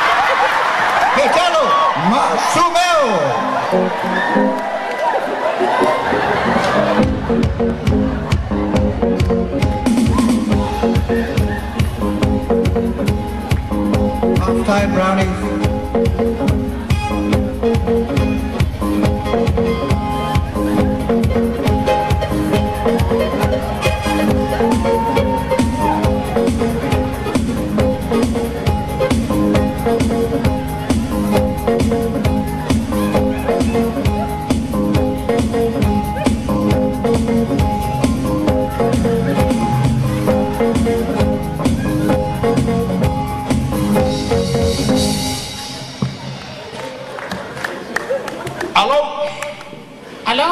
Petelo ma Sumeo. Half time brownies. Alô? Alô,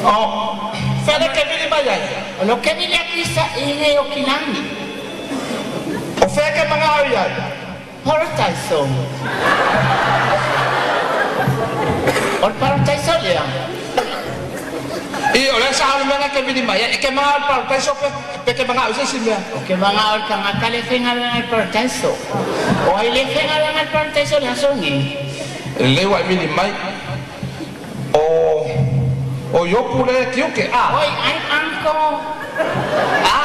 O, fea le e vili mai ai? O lo ke vili atu i sa i le o kilani. O fea e te manao i ai? Paradise. lea. I o le sa alu mea ke vili mai e ke mga al parataiso pe ke mga o se si mea. O ke mga o le tagata le faigaluega i le parataiso. O ai le faigaluega i le parataiso i le aso lenei? Lelei ua e vili mai. O o Iopu le tiuke a. Oi, ai uncle. A.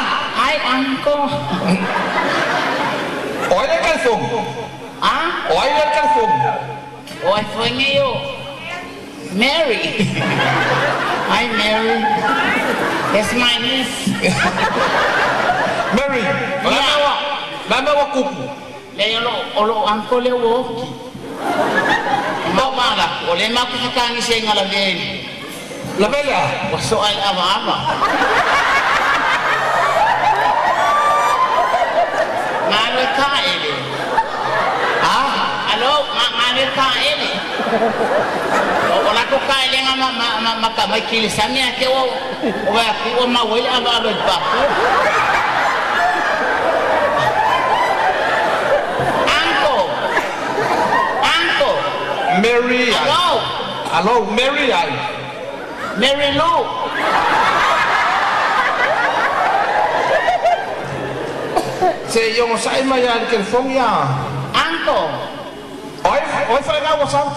Ai uncle. O ai le telefoni? A? O ai le telefoni? O ai foi nei o Mary. Hi Mary. That's my niece. Mary, o le a mea ua, le a mea ua kupu? Leai, o lou, o lou uncle lea ua oti. O mau mala, o lea matou te fetagisi ai na lavea i le. Lavea i le a? Ua soa i le avaava. Galo e taele. A? Alo, ga, galo e taele. O, o latou taelega ma, ma, ma, ma tamaiti i le sami ae te ua, ua vaai atu ua mau ai le avaava i le papa. Uncle! Uncle! Mary ai. Alo! Alo, Mary ai. Mary Lou! Se i ogosaʻi mai lava i le telefoni a. Uncle! O ai, o ai faaiga ua sau?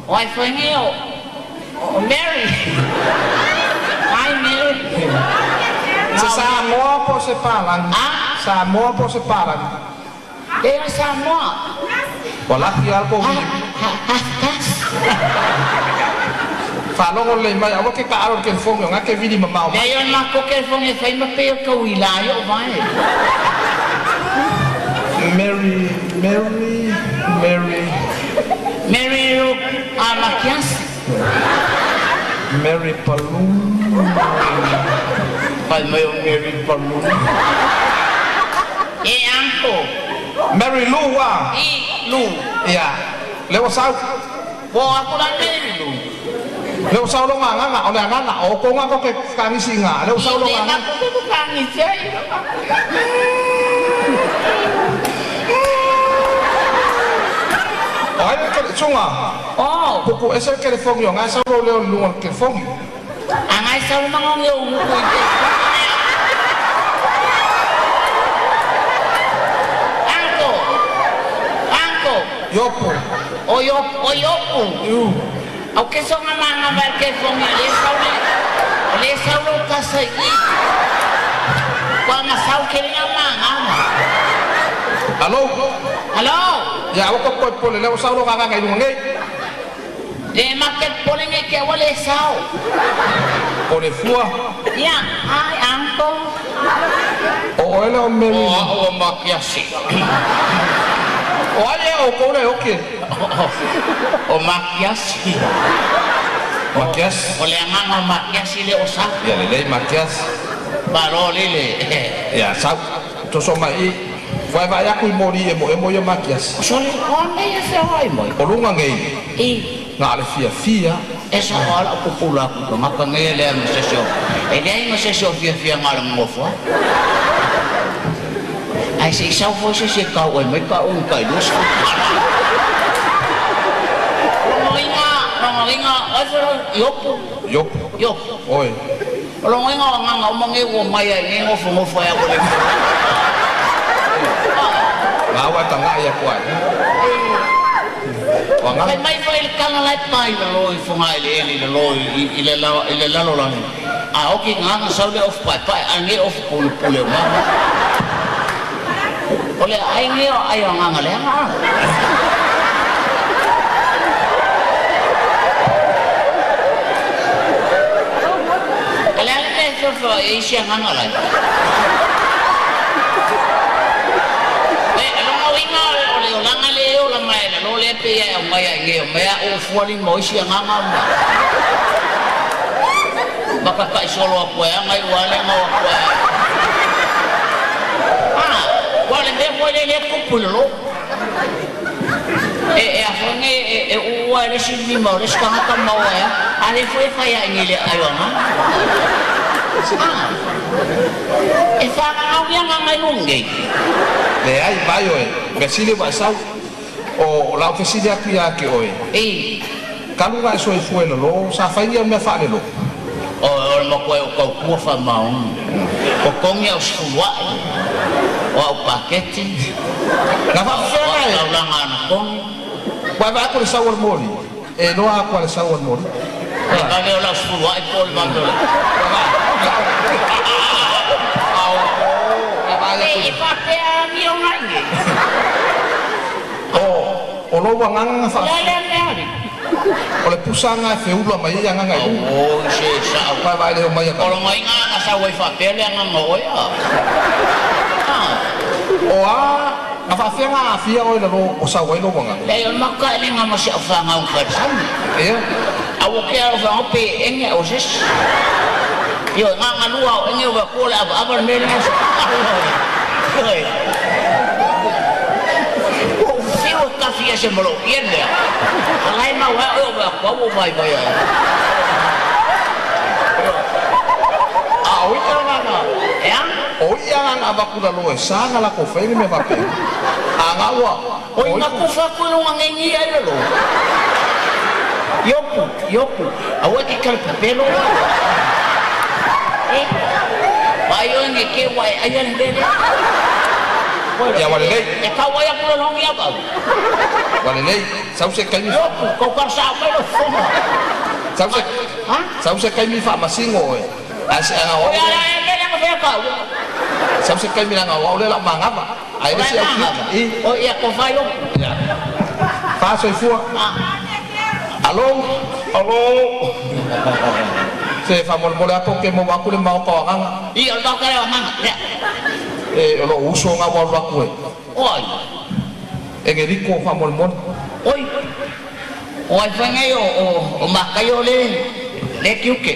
O ai foi nei o, o Mary. Hi Mary. Se Samoa po o se palagi? A? Samoa po o se palagi? Lea o Samoa. Ua laki lava le kou vili. Half past. Faalogo lelei mai, aua ke taalo i le telefoni o ga ke vili mamao mai. Leai o le matou telefoni e fai ma pei o tauila ai o vae. Mary, Mary, Mary. Mary Lou Amakiasi. Mary Palou. Fai mai o Mary Palou. E uncle. Mary Lou a. I Lou. Ia, lea ua sau. Ua o atu la Mary Lou. Lea ua sau lona agaga, o le agaga, o outou ga tou te fetagisi i ga, lea ua sau I lona le agaga. matou te fetagisi ai. O ai le kele, suga. Oh. Pupu ese le kelefoni o ga e sau lou leo i luga o le kelefoni. A ga e sau le magogi o ugu i te. Uncle. Uncle. Iopu. O Iopu, o Iopu. Au ke songa manga vai ke fongi o le sau le o le sau lo kasa i. Kua nga sau ke le manga ma. Alo. Alo. Ia aua kou toe popole lea ua sau lou agaga i luga nei. Le ma ke pole nge ke ua le sau. O le fua. Ia, hi uncle. O oe lea o Mary. O au o Makiasi. O ai ea outou lea e oki e? O Makiasi. Makiasi. O le agaga o Makiasi lea o sau. Ia lelei Makiasi. Malo lele. Ia sau. Toso mai i. Vaevae aku i moli emoemo ia Makiasi. Sole, o nei e feoai mai. O luga nei. I. Na o le fiafia. E sao lava lau pupula atu i tagata nei e leai ma se isi o, e leai ma se isi o fiafia na o le nonofo ai. Ae se i sau foi se isi e tau ai mai ka umi tai 20 tala. Logoina, logoina, oi foi lo Iopu. Iopu. Iopu. Oi. O logoina o agaga uma nei ua omai ai nei nofonofo ai au e le. Nga ua e tagai atu ai. O agaga. Fai mai foi le tala la e pa i lalo i Fogaeleele i lalo i le lalolagi, a oki gaga sau le ofu paepae ae nei ofu pulepule o mama. O le aai nei o aai o agaga leaga a. A le a le mea e feofeoai ai isi agaga lai? E lona uiga o le olaga lea e ola mai ai lalo lea pei e aumai ai nei o mea o fua lima o isi agaga ma ma tataʻi solo atu ai aga iu a lea na o atu ai. A, ua o le mea foi lea lea e tupu i lalo. E e a foi nei e e uua e le isi lima o le isi tagata ma o ai a, a lea foi e fai ae nei i le aai o agaga. A, e whakangau ia ngā ngai nui nei. Leai, vai oe, mea sili ua e sau. O lau fesili atu ia te oe. I. Talu ona e soifua i lalo, sa fai ni au mea faalelolo? O le matua ou tautua faamaoni. Totogi au sefuluai, o au paketi, Na faapefea o au ona e taulaga anapogi. Ua e vaai atu i le sau a le moli, e iloa atu lava i le sau a le moli. Le vave o lau sefuluai po o le vave o le. Ua vaai. Ua vaai atu E i e faapea amio nai nei. O, o lou agaga na O le a faa lea mea alii? O le pusa lena e feula mai ai agaga i luga. Auoi se sa'o. Ua e vaai i le omai a O tagata. logoina na sau ai faapea le agaga o oe a. O a, na faafefea ona aafia oe i lalo o sau ai lou agaga? Leai, o le matou taelega ma si au fanau na fai i le sami. Ia. Ae ua tea lau fanau pe ege ae ua se isi. Ioe, na ona lua o ege ua vaai atu o le avaava le mea lea. Ioe. Ua ou fiu e tafi ese ma lou ie le mea. A la e mau ai oe o vaai atu lava ua ou vaivai ai. A o i'a na na E a? O i'a na na avatu i lalo e sa ona latou faia ni mea faapena. A na ua Oi o na ifo. kufa atu i luga nei ni ai lalo. Iopu, Iopu, aua e te talepepelo oe. E, vaai oe ne i te i ua e aia le mea lea. Ia ua lelei. E tau ai atu le logi ia au. Ua lelei. Sau se taimi Iopu, tau talosaga mai lou fofoga. Sau se Ha? Sau se taimi faamasino oe. Ae se ana o Oi au ala lea. e mea lea na fea kau. Sau se taimi leaga o au lea o le a manava. Ae O le la isi e au manava. I. Oi ia tofa Iopu. Ia. Fa soifua. Alo. Alo. Se faamolemole atu ou te maua atu le maota o Agaga. I o le maota lea o Agaga. Lea. E o lou uso lena ua alu atu e. O ai? Egeriko faamolemole. Oi. O ai foi nei o o o Mataio le le tiute.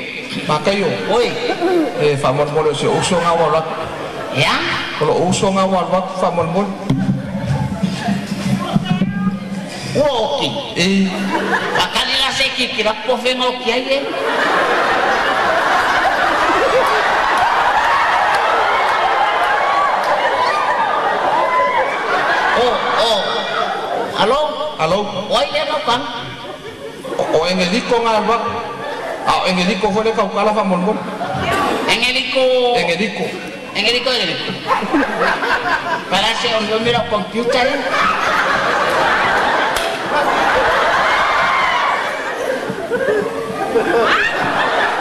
Mataio. Oi. E faamolemole o si ou uso lena ua alu atu. E a? O lou uso lena ua alu atu faamolemole. Ua oti. I. Faatali la se i tilotilo atu po o fea na oti ai e. O, o. Alo? Alo. O ai lea Lautaga? O Egeriko lena e alu atu. A o Egeriko foi lea e tautala faamolemole. Engeliko. Egeriko. Engeliko, Engeliko. Pala se omiomi lau computer e.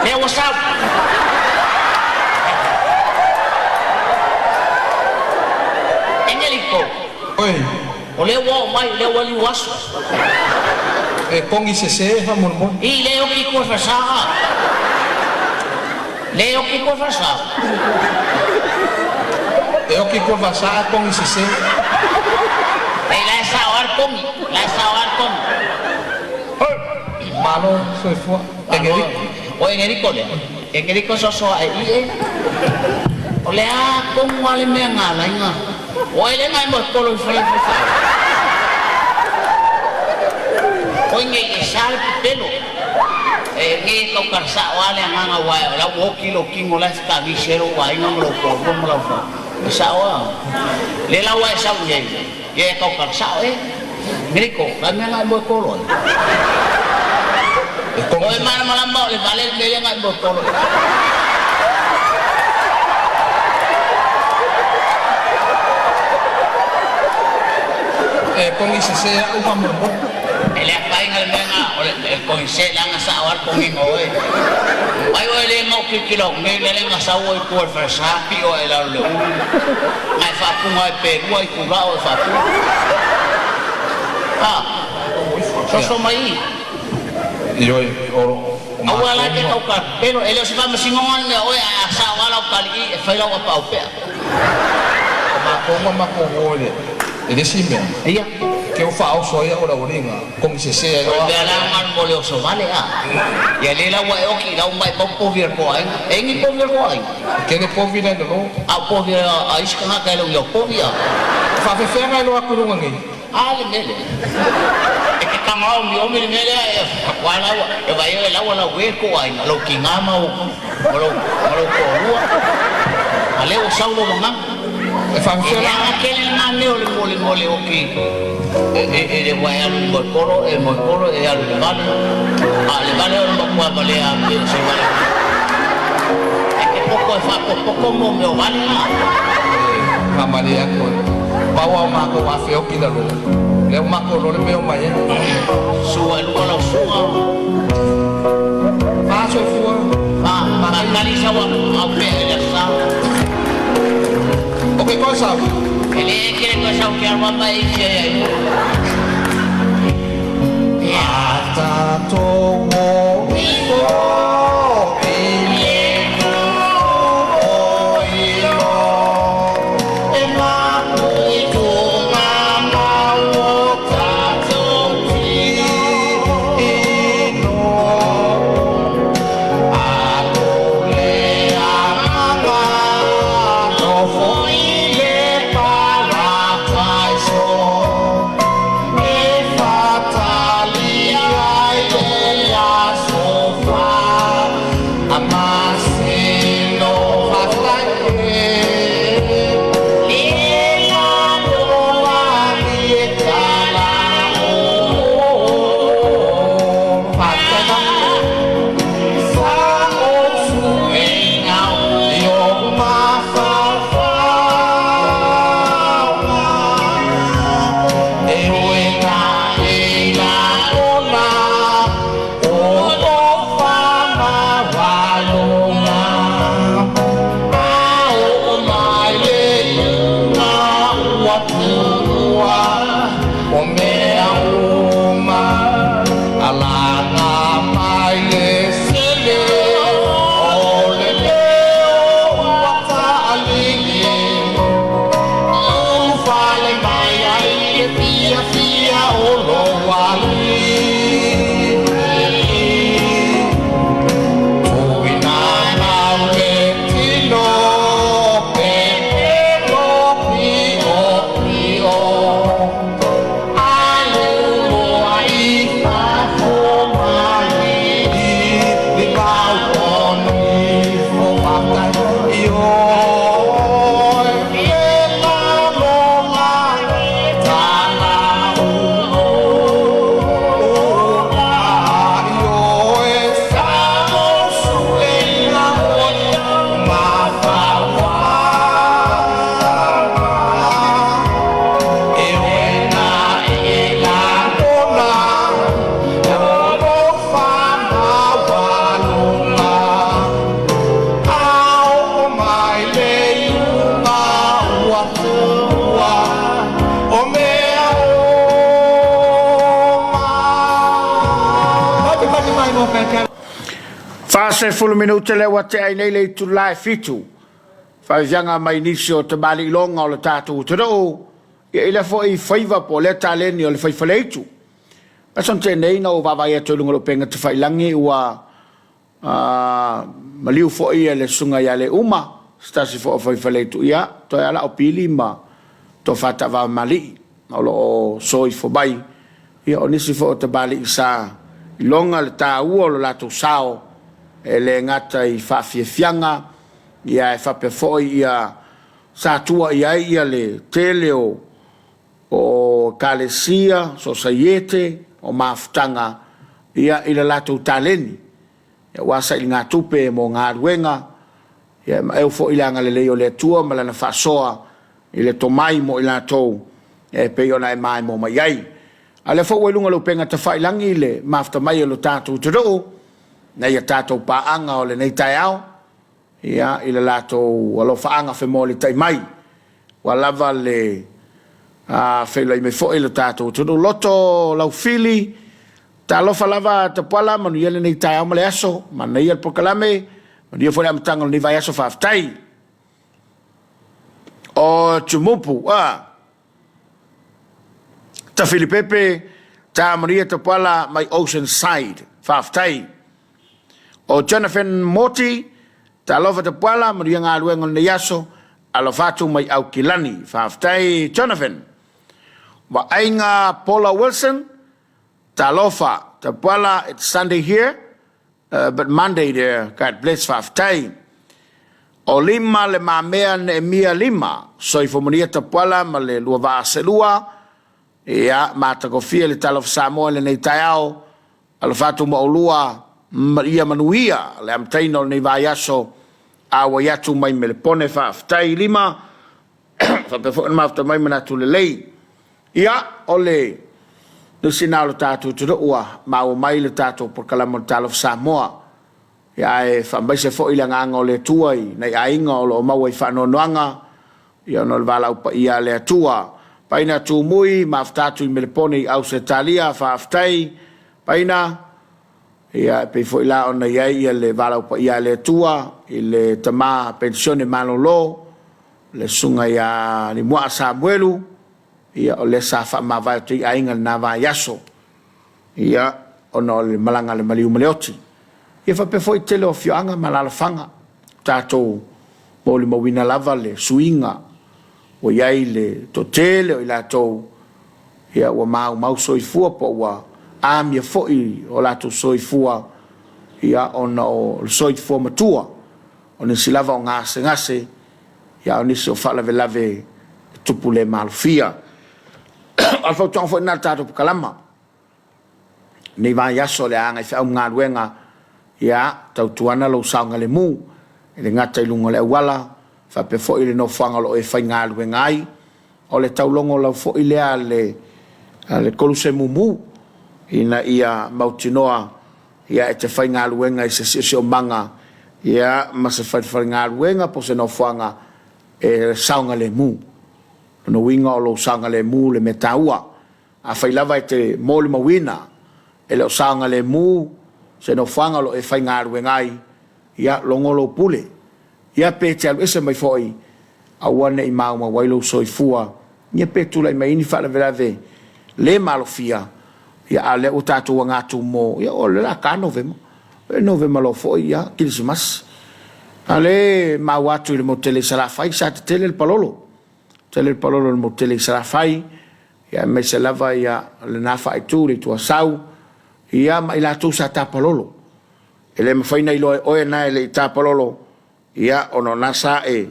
Lea ua sau. Engeliko. Oi. O lea ua oo mai, o lea ua liu aso. E kogi sesē faamolemole. I le oki i tua i falesa. Le oki i tua i falesa. E oki i tua i falesa ae kogi sesē. E la e sao lava le kogi. La e sao lava le kogi. Malo soifua. Egeriko. O Engeliko lea. Engeliko soso ae i e. O le a tonu lava le mea na ala ai na. O ai lea na e moetolo i fale faifeau. Oi nei e sa le pepelo. E nei e tau talasao lava le agaga aua o la ua oti lou tino la e fekavisi ai lou aiga ma lou toalua ma lau fa. E sao lava. Lea la ua e sau i ai, ia e tau talasao e. Engeliko, o le a le mea na e moetolo ai? E kogi O e malamalama o le vale le mea lea na e moetolo ai. E kogi sesē a'u faamolemole. E le afaina le mea na o le kogisē leaga sao lava le kogiga o oe. Ai oe le na ou tilotilo atu nei, lea na sau oe i tua i le falesa, pio ae i lalo i le ulu, na e faapuga ai pe lua itula o e faapuga. A, soso mai i. Ioe, o o Aua la e te matou tau tapelo, e le o se faamasinoga le mea o oe, ae a sao lava lau tali'i e fai lau apaau pea. O matou ma matou o i le i le isi mea. Ia. Ke ua faaoso ai a'u i le aualiiga, kogi sesē ai O le loa. mea la lena mo le oso vale a. Ia lea la ua e oki i lau maimau povi a le toaaiga. E ai ni povi a le toaaiga? E tele povi la i lalo. A o povi a isi tagata e le o ni au povi a. E faafefea ona e iloa atu i luga nei? A le mea lea. E te taga omiomi le mea lea e aua la ua e vaai e lau lau e le toaaiga, lou tiga ma ou ma lou ma lou toalua. A lea ua sau lou agaga. E E faafefea la? Leaga tele lena mea o le molemole oki e le ua e alu i le moekolo, e moekolo e alu i le vale. A o le vale o le matua valea pei o se vale. E te poto e faapotopoto mo mea o vale na. E faamalie atu, pau lava o matou afeoki i lalo, lea ua matou iloa le mea e omai ai. Sua i luga lau suga. Faasoifua. Fa, faatali sau au pea i le aso Sa. O ke toe sau. E le e te toe sau ke alu ama e isi ai ai. Ia. A tatou o ifo i le ilo, e mapu i luga ma o tatou tino. Alo le agaga, nofo i le parataiso, e faatali ai le aso faamasino. Faafetai e le lalolagi e tala o. Faafetai. O mea uma alaga mai le sele o le leo ua taalili ulufale mai ai le fiafia o lou alii. Tuuina mau le tino pepelo piopio alu loa i fafo mai lilivau onifo. Faafetai ioe le lalolagi tala ula ioe sa o suega o mafaufauga e oena e lagona alofa maualuga ao mai le iuga ua tua o mea uma. Pati mai mo peke. 40 minute lea ua tea ai nei le itula e 7. Faafeaga mai nisi o tamaliiloga o le tatou atunuu, ia i lea foi faiva po o lea taleni o le faifaleitu. Aso na tea nei na ou vaavaai atu ai i luga o le upega tafailagi ua maliu foi le susuga ia Leuma, se tasi foi o faifaleitu, ia toe ala o Pili ma Tofa Taavamalii o lo o soifo mai. Ia o nisi foi o tamalii sa iloga le taua o lo latou sao e le gata i faafiafiaga, ia ae faapea foi ia sa tua i ai ia le tele o ekalesia, sosaiete, o mafutaga ia i le latou taleni aua sailigatupe mo galuega, ia e maeu foi le agalelei o le Atua ma Lana faasoa i le tomai mo i latou e pei ona e maimoa mai ai. A o lea foi ua i luga o le upega tafailagi le mafuta mai o lo tatou atunuu nei a tatou paaga o lenei taeao, ia i le latou alofaaga femolitai mai ua lava le feiloai mai foi lo tatou atunuu. Loto Laufili, talofa lava Tapuala, manuia lenei taeao ma le aso, manaia le polokalame, manuia foi le amataga o lenei vaiaso, faafetai. O Tumupu, a Tafilipepe, ta manuia Tapuala mai Oceanside, faafetai. O Jonathan Moti, talofa Tapuala, manuia galuega o lenei aso, alofa atu mai Aukilani, faafetai Jonathan. Vaaiga Paula Wilson, talofa Tapuala, it's Sunday here, but Monday there, God bless, faafetai. O Lima Le Mamea Neemia Lima, Soifua Manuia Tapuala ma le lua vaa selua, ia, matagofie le Talofa Samoa i lenei taeao, alofa atu ma oulua, ia manuia le amataina o lenei vaiaso, auai atu mai Melepone, faafetai Lima, faapea foi ona mafuta mai manatu lelei. Ia, o le nisi na o le tatou atunuu ua maua mai le tatou polokalame o le Talofa Samoa. Ia, ae faamaise foi le agaga o le Atua i nai aiga o lo o maua i faanoanoaga, ia ona o le valaau paia a le Atua. Paina Tumui, mafuta atu i Melepone i Ausetalia, faafetai Paina. Ia, e pei foi la ona i ai ia le valaau paia a le Atua i le tama penisione malolo, le susuga ia Limuaa Samuelu, ia o lea sa faamavae atu ai aiga i lena vaiaso, ia ona o le malaga a le maliu ma le oti. Ia faapea foi le tele o afioaga ma alaalafaga, tatou molimauina lava le suiga ua i ai le toatele o i latou ia ua maumau soifua po ua amia foi o latou soifua ia ona o le soifua matua, o nisi lava o gasegase, ia o nisi o faalavelave e tupu le malofia. O le fautuaga foi lena i le tatou polokalama, lenei vaiaso o le a agai feau ma galuega, ia tautuana lou saogalemu, e le gata i luga o le auala, faapea foi le nofoaga o lo o e faigaluega ai. O le taulogolau foi lea a le koluse mumu ina ia mautinoa ia e te faigaluega i se siosiomaga ia ma se falefaigaluega po o se nofoaga e saogalemu. O lona uiga o lou saogalemu le mea taua. Afai lava e te molimauina e le o saogalemu se nofoaga o lo o e faigaluega ai, ia logo lou pule. Ia pe te alu ese mai foi, aua ne i maumau ai lou soifua, ia pe tulai mai ai ni faalavelave le malofia, ia a o lea ua tatou aga atu mo, ia o lea o le a ta Novema, e Novema loa foi, ia, Kerisimasi. A o lea e maua atu i le motu tele i Salafai, sa tetele le palolo, tele le palolo i le motu tele i Salafai, ia aemaise lava ia lena faaitu, le itu Asau, ia ma i latou sa tapalolo. E le mafai ona iloa e oe na e le i tapalolo, ia, ona o na sa e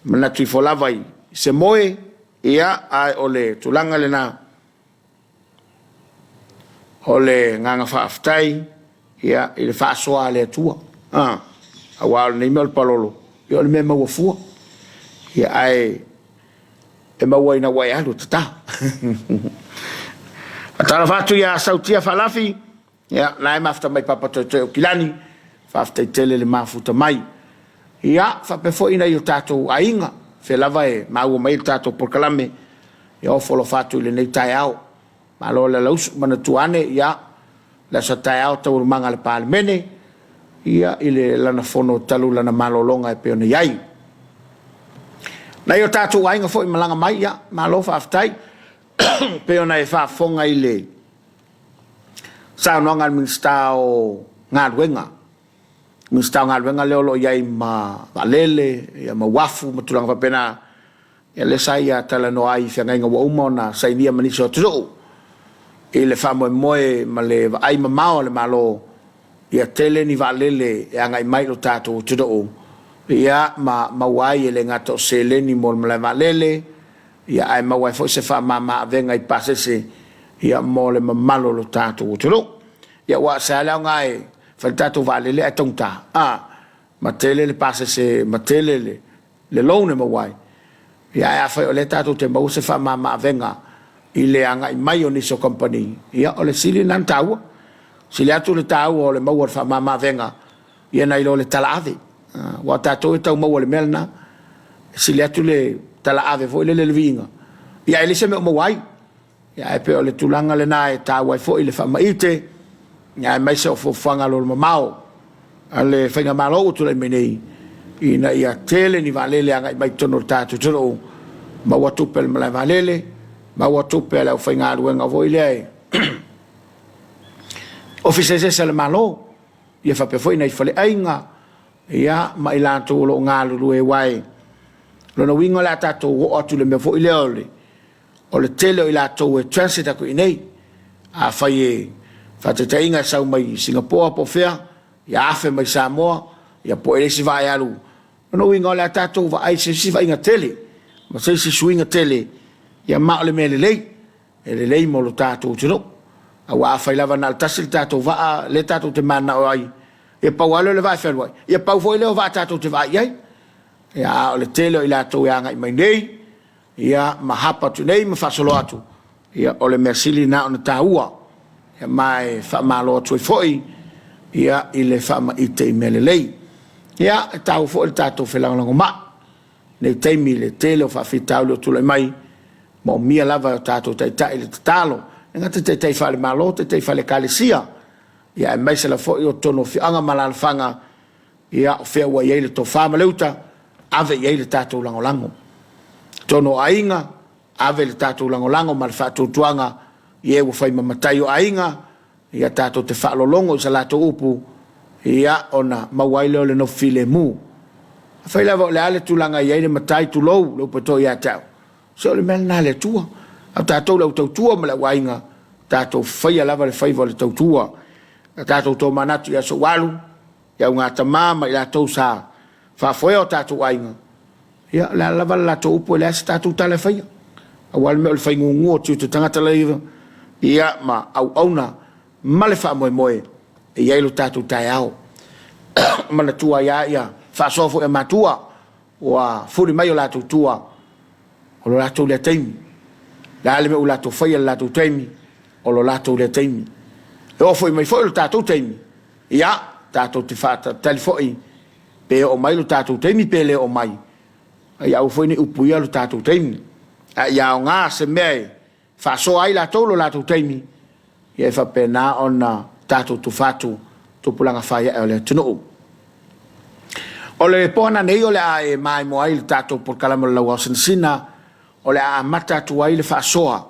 manatu ifo lava i se moe, ia, ae o le tulaga lena, o le agaga faafetai, ia, i le faasoa a le Atua, aua o lenei mea o le palolo, ia o le mea e maua fua, ia, ae e maua ina ua e alu e tata. Faatalofa atu ia Sautia Faalafi, Ia, la e mafuta mai Papa Toetoe o Kilani, faafetai tele le mafuta mai. Ia, faapea foi nai o tatou aiga, fea lava e maua mai ai le tatou polokalame, ia ofo alofa atu i lenei taeao. Malo le alausu, manatua ane, ia, le aso a taeao taualumaga a le Palemene, ia, i le lana fono talu lana malologa e pei ona i ai. Nai o tatou aiga foi malaga mai, ia, malo faafetai, pei ona e faafofoga i le saunoaga a le Minisita o Galuega, Minisita o Galuega lea o lo o i ai ma vaalele ma uafu ma tulaga faapena, ia lea sa ia talanoa ai i feagaiga ua uma ona sainia ma nisi o atunuu i le faamoemoe ma le vaai mamao a le Malo ia tele ni vaalele e agai mai i lo tatou atunuu ia ma maua ai e le gata o seleni mo le malae vaalele, ia ae maua ai foi se faamama avega i pasese ia mo le mamalu o lo tatou atunuu. Ia aua se a le aoga e fai le tatou vaalele ae taugata a ma tele le pasese ma tele le le loan e maua ai. Ia ae afai o lea tatou te maua se faamama avega i le agai mai o nisi o kamupani, ia o le sili lena ona taua. Sili atu le taua o le maua o le faamama avega ia nai lo le talaave. Aua o tatou e tau maua i le mea lena. E sili atu le talaave foi lele i le viiga, ia ae leai se mea o maua ai. Ia ae pei o le tulaga lena e taua ai foi le faamaite, ia aemaise o fuafuaga alualumamao a le faigamalo ua tulai mai nei, ina ia tele ni vaalele agai mai i totonu o le tatou atunuu, maua tupe a le malae vaalele, maua tupe a le aufaigaluega foi lea e Ofisa eseese a le Malo, ia faapea foi nai faleaiga, ia, ma i latou o lo o galulue, aua e lona uiga o le a tatou oo atu i le mea foi lea o le, o le tele o i latou e transit atu i inei. Afai e faataitaiga e sau mai Singapoa po o fea, ia afe mai Samoa, ia po o e le isi vaa e alu Lona uiga o le a tatou vaai i se isi vaaiga tele ma se isi suiga tele, ia ma o le mea lelei, e lelei mo lo tatou atunuu. Aua afai lava na o le tasi le tatou vaa lea tatou te mananao ai, ia pau lava lea o le vaa e fealuai, ia pau foi lea o vaa tatou te vaai i ai. Ia, a o le tele o i latou e agai mai nei, ia ma hapa atu nei ma faasolo atu, ia o le mea sili lena ona taua. Ia ma e faamalo atu ai foi ia i le faamaite i mea lelei. Ia, e taua foi le tatou felagolagomai nei taimi i le tele o faafitauli o tulai mai, moomia lava e o tatou taitai le tatalo, e le gata i taitai faale-Malo, taitai faale-Ekalesia, ia aemaise lava foi o totonu o afioaga ma alaalafaga, Ia, o fea ua i ai le tofa ma le uta, ave i ai le tatou lagolago. Totonu o aiga, ave le tatou lagolago ma le faatuatuaga i e ua fai ma matai o aiga, ia tatou te faalologo i sa latou upu, ia, ona maua ai lea o le nofo filemu. Afai lava o le a le tulaga e i ai le matai, tulou, le upu e to ia te au, se o le mea lena a le Atua. A o tatou le au tautua ma le au aiga, tatou faia lava le faiva o le tautua. Ia tatou tomanatu i aso ua alu, i augatama ma i latou sa faafoea o tatou aiga, ia, o le a lava le latou upu, e leai se tatou tala e faia. Aua le mea o le faigugu o tiute tagata laiva, ia, ma auauna ma le faamoemoe e i ai lo tatou taeao. Manatua ai lava ia faasoa foi a matua, ua fuli mai o latou tua, o lo latou lea taimi. Le a le mea ua latou faia i le latou taimi, o lo latou lea taimi. E oo foi mai foi lo tatou taimi, Ia, tatou te faatalitali foi pe oo mai lo tatou taimi pe le oo mai, a ia aua foi ne i upuia lo tatou taimi. A ia aoga se mea e faasoa ai latou lo latou taimi, ia e faapena ona tatou tufa atu tupulaga faiae o le atunuu. O le po ananei o le a e maimoa ai i le tatou polokalame o le Lauao Sinasina, o le a amata atu ai le faasoa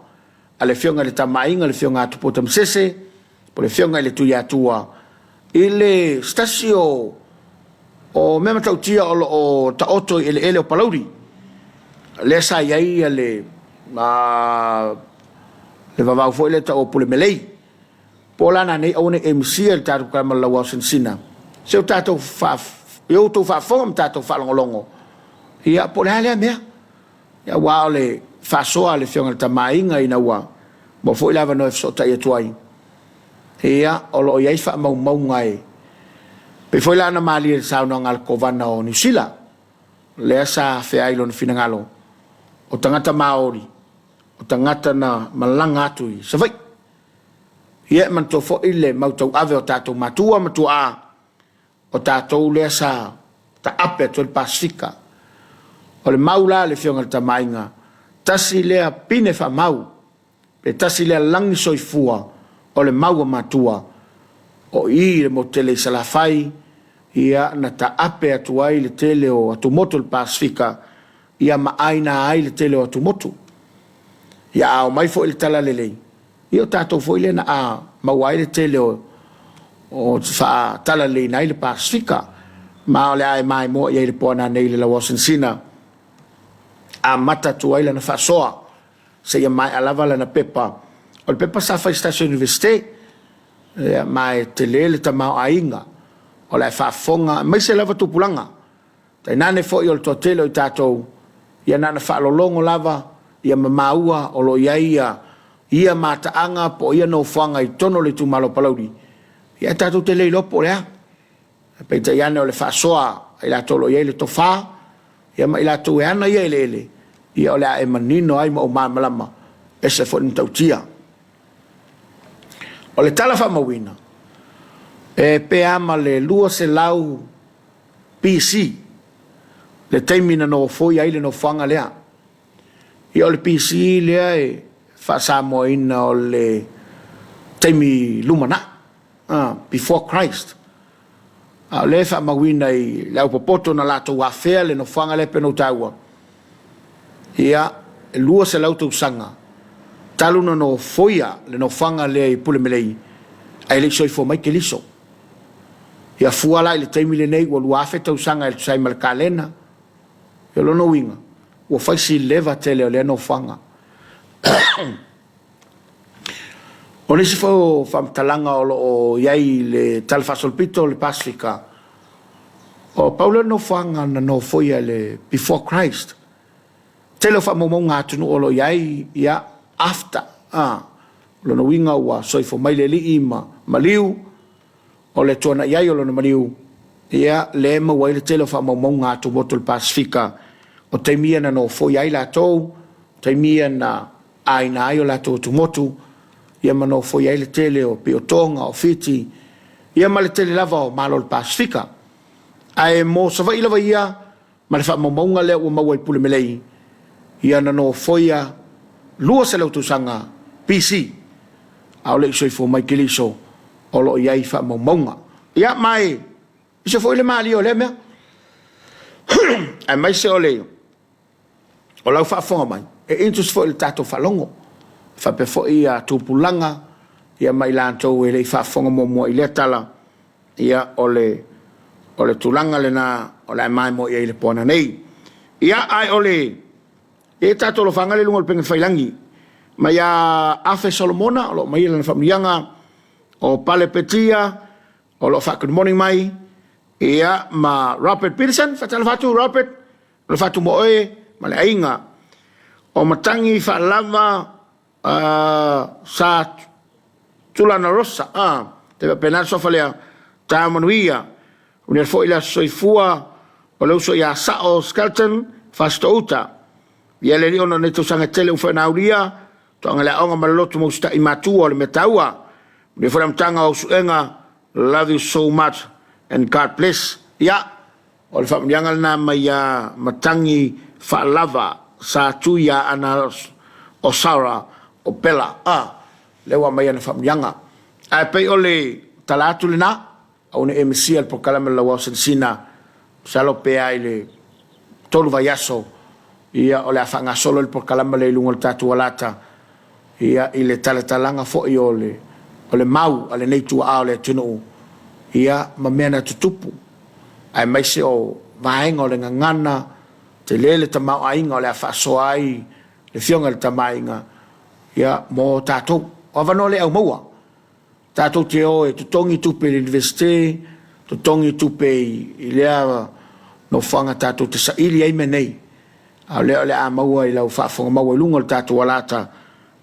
a le Afioga i le Tama a Aiga, le Afioga a Tupua Tamasese, po o le Afioga i le Tuiatua, i le se tasi o o mea matautia o lo o taoto i eleele o Palauli, lea sa i ai le le vavau foi lea e tau o Pulemelei. Po o lana nei aua ne i e misia i le tatou kalama o le Lauao Sinasina, se o tatou faa, i outou faafofoga ma tatou faalogologo, ia po o le a lea mea. Aua o le faasoa a le Afioga i le Tama a Aiga ina ua maua foi le avanoa e fesootai atu ai, ia, o lo o i ai faamaumauga e pei foi la ona malie i le saunoaga a le Kovana o Niu Sila, lea sa afea ai lona finagalo, o tagata Maori, o tagata na malaga atu i Savaii. Ia, e manatua foi le mau tauave o tatou matua ma tuaa, O tatou lea sa taape atu ai le Pasefika. O le mau la a le Afioga i le Tama a Aiga, tasi lea pine faamau, pe tasi lea lagi soifua o le mau a matua, o i i le motu tele i Salafai, ia na taape atu ai le tele o atumotu o le Pasefika, ia ma aina ai le tele o atumotu. Ia a omai foi le talalelei, Ia o tatou foi lea na a maua ai le tele o o faatalaleina ai le Pasefika, ma o le a e maimoa i ai le po ananei i le lauaosinasina, amata atu ai lana faasoa seia maea lava lana pepa. O le pepa sa fai i se tasi o Iunivesite, ia, ma e tele le tamaoaiga o le a e faafofoga, aemaise lava tupulaga Tainane foi o le toatele o i tatou, ia na ona faalologo lava ia ma maua o lo o i ai ia ia mataaga po o ia nofoaga i totonu o le itumalo o Palauli, ia ae tatou te le iloa po o le a. Ae peitai ane o le faasoa a i latou o lo o i ai le tofa, ia ma i latou e ana ia eleele, ia o le a e manino ai ma ou malamalama, ese foi le matautia. O le tala faamauina, e pe a ma le 200 BC, le taimi na nofoia ai le nofoaga lea. Ia o le BC lea e faa-Samoaina o le taimi lumanai, before Christ. A o lea e faamauina i le aupopoto na latou afea le nofoaga lea pei ona ou taua, ia, e 200 tausaga talu ona nofoia le nofoaga lea i Pulemelei ae le i soifua mai Keriso. Ia fua la i le taimi lenei ua 2,000 tausaga e tusa ai ma le kalena, ia o lona uiga, ua fai si leva tele o lea nofoaga. O nisi foi o faamatalaga o lo o i ai i le talafaasolopito o le Pasefika, O pau lea o le nofoaga na nofoia i le before Christ. Tele o faamaumauga a atunuu o lo o i ai, ia, after, a, o lona uiga ua soifua mai le Alii ma maliu, o le tuanai ai o lona maliu, ia, lea e maua ai le tele o faamaumauga a atumotu o le Pasefika, o taimi ia na nofoia ai latou, o taimi ia na aina ai o latou atumotu, ia ma nofoia ai le tele o pei o Toga, o Fiti, ia ma le tele lava o Malo o le Pasefika. Ae mo Savaii lava ia, ma le faamaumauga lea ua maua i Pulemelei, ia na nofoia 200 tausaga BC, a o le i soifua mai Keriso, o lo o i ai faamaumauga. Ia, ma e ese foi le malie o lea mea, aemaise o le o lau faafofoga mai, e interest foi i le tatou faalogo, faapea foi ia tupulaga ia ma i latou e le i faafofoga muamua i lea tala, ia o le o le tulaga lena o le a maimoa i ai le poana nei. Ia ae o le e tatou alofaga le luga o le pega failangi mai ia Afe Solomona o lo o mai lana faamanuiaga o Pale Petia o lo o faa good morning mai ia ma Robert Peterson faatalofa atu Robert o le fatu mo oe ma le aiga o matagi faalava sa Tulana Rosa te faapena le suafa lea ta manuia unia foi le aso soifua o le uso ia Sao Skelton Fasitouta ia le alii ona o nei tausaga e tele ua foi ona aulia toaga le aoga ma le lotu ma usitai matua o le mea taua unia foi le amataga o au suega. Love you so much and God bless. Ia, o le faamanuiaga lena mai ia Matagi Faalava sa tu ia Ana o Sarah o Bella. A, lea ua aumai ana faamanuiaga. Ae pei o le tala atu lena, aua ne i e misia le polokalame o le Lauao Silisina, masalo pe a i le 3 vaiaso, ia o le a faagasolo le polokalame lea i luga o le tatou alata, ia, i le talatalaga foi o le, o le mau a lenei tuaa o le atunuu, ia, ma mea na tutupu, aemaise o vaega o le gagana, tele le tamaoaiga o le a faasoa ai le Afioga i le Tama a Aiga, ia, mo tatou. O avanoa le aumaua, tatou te o e totogi tupe i le Universite, totogi tupe i lea nofoaga tatou te saili ai mea nei, a o lea o le a maua i lau faafofoga maua i luga o le tatou alata,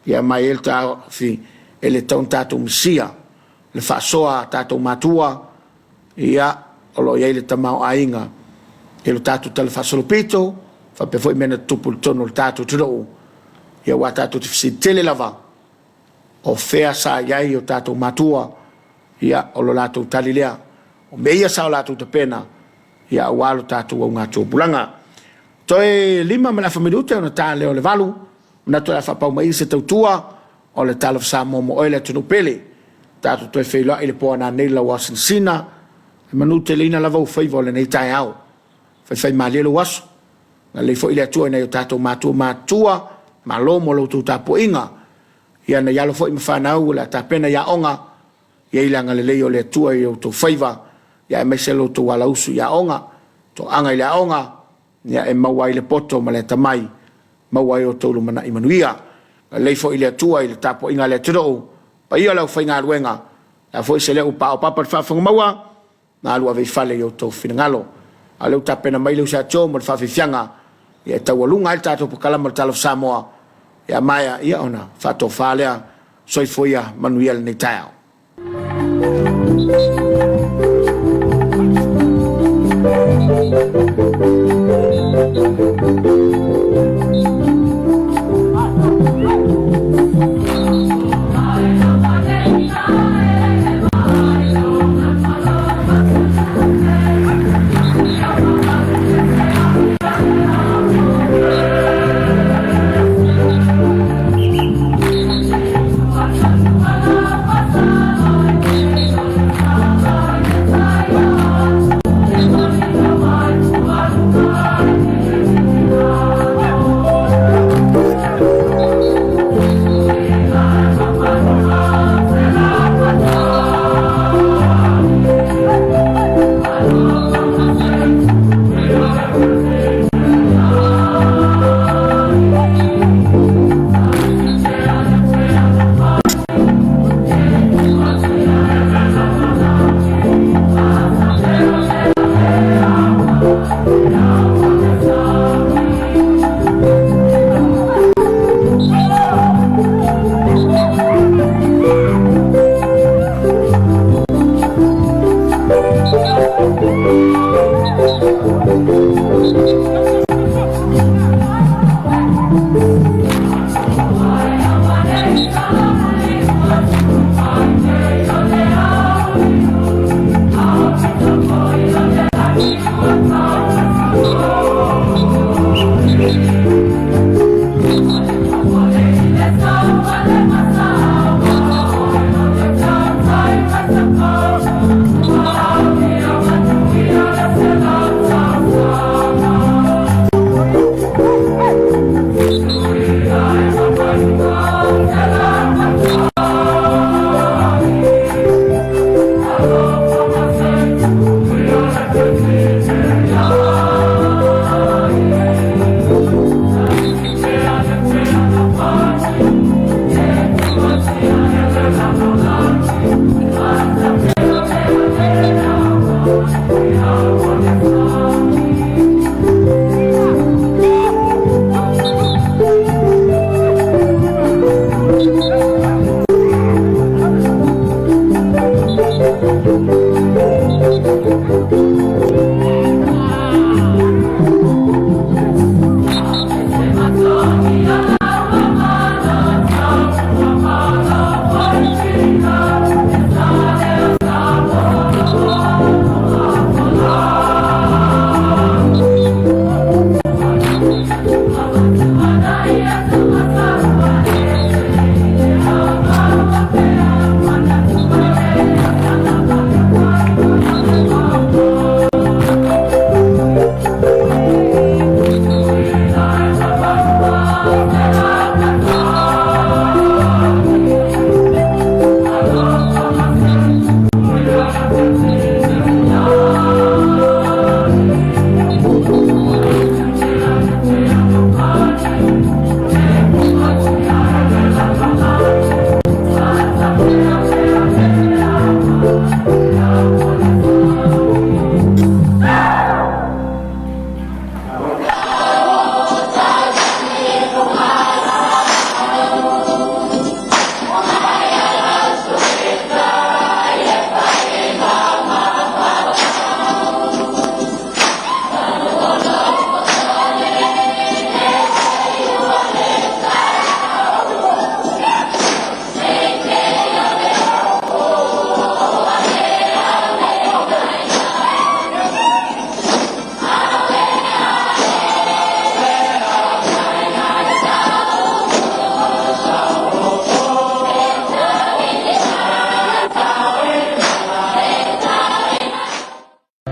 ia ma e i ai le taofi e le tatau ona tatou misia le faasoa a tatou matua, ia, o lo o i ai le tamaoaiga i lo tatou talafaasolopito, faapea foi mea na tutupu i totonu o le tatou atunuu, ia aua tatou te fesili tele lava o fea sa i ai o tatou matua, ia, o lo latou tali lea, o mea ia sa o latou tapena, ia aua lo tatou augatupulaga. Toe 5 ma le afa minute ona ta lea o le 8, manatu o le a faapau mai i se tautua o le Talofa Samoa mo oe le atunuu pele. Tatou toe feiloai i le po ananei le lauasinasina, e manuteleina lava ou faiva o lenei taeao. Faifaimalie lou aso. Agalelei foi le Atua i nai o tatou matua matutua, malo mo la outou tapuaiga. Ia nai alo foi ma fanau o le a tapena i aoga, ia i le agalelei o le Atua i outou faiva, ia aemaise lo outou alausu i aoga, toaga i le aoga, ia e maua ai le poto ma le atamai, maua ai outou lumanai manuia. Agalelei foi le Atua i le tapuaiga a le atunuu, paia o le aufaigaluega, le a foi se leo ua paopapa i le faafofoga maua, na alu ave i fale i outou finagalo. A o lea ua tapena mai le uso a Joe mo le faafiafiaga, ia e taualuga ai le tatou polokalame o le Tala o Samoa. Ia maea, ia ona faatofa lea. Soifua ia manuia lenei taeao.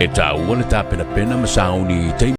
E taua le tapenapena ma sauni i taimi.